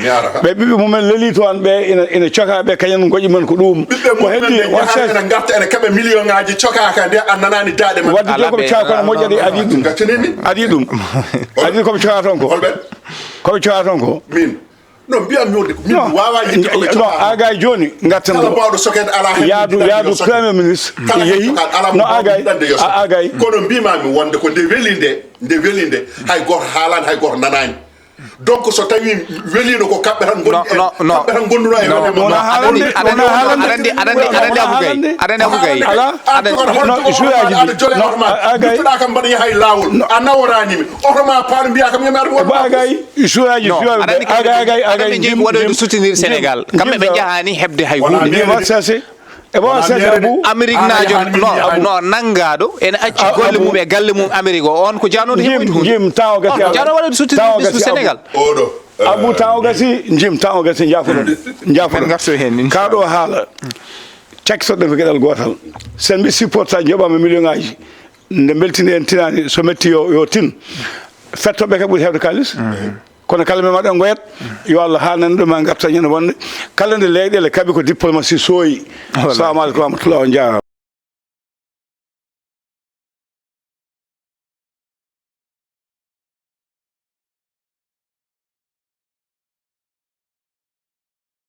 Ɓe ɓiɓɓe mumen leli toon ɓe ina, ina coka ɓe kañum ngoƴi men ko ɗum. Ɓiɓɓe mumen ɓe yaha ene ngarta ene kaɓa million ngaji cokaaka nde a nanaani daaɗe maɓɓe. Wadde ko ɓe coka kono moƴƴani adi ɗum. Adi ɗum. Adi ko ɓe coka toon ko. Holɓe? Ko ɓe coka toon ko. Min. No, mbiyam mi wonde ko min mi waawaa yettude. No, agay jooni ngarten ɗo. Kala baawɗo sokeede alaa heen. Yaadu, yaadu premier ministre yehi. No, agay, agay. Kono mbiymaa mi wonde ko nde weli nde, nde weli nde, hay gooto haalaani, hay gooto nanaani. Donc, so tawii weliino ko kamɓe tan ngondi en, kamɓe tan ngondunoo e wonde. Wona haalande, wona haalande. Aɗa anndi, aɗa anndi, aɗa anndi Abou Gaye. Aɗa anndi Abou Gaye. Alaa. Aɗa, no, suuɗaaji ɗi. No, agay. Yettuɗaa kam mbaɗa yaha e laawol. A naworaani mi. Oto ma paanu mbiyaa kam yo mi ar woɗɗo. Agay. Suwaaji, non, suwaaji aɗa anndi ɓe, kamɓe, agay, agay, agay, agay, jeymi jim, waɗoyde jim, soutenir jim, Sénégal. Kamɓe jim, ɓe njahaani heɓde hay huunde. Jim, wasasi. E wasasi Abou. Amérique naajo, no, no, nanngaaɗo ene acci golle mum e galle mum Amérique o. On ko jaanooɗo heɓoyde huunde. Jim, tawa gasi. On ko jaanooɗo waɗoyde soutenir ɓesngu Sénégal. Oɗo. Abou, tawa gasi, jim, tawa gasi, njaafoɗon. Njaafoɗon. Men ngarto heen, inchallah. Kaɗo haala. Cakkitorɗen ko geɗal gootal. Sen mbi supporter joɓaama million ngaji. Nde mbeltini en tinaani, so metti yo, yo tin. Fettoɓe ka ɓuri heewde kaalis. Kono kala men maɗo ngoyat, yo Allah haalnan ɗum ma ngarta ñande wonde. Kala nde leyɗeele kaɓi ko diplomatie sooyi. Salamu aleykum wa rahmatullah, on jaaraama.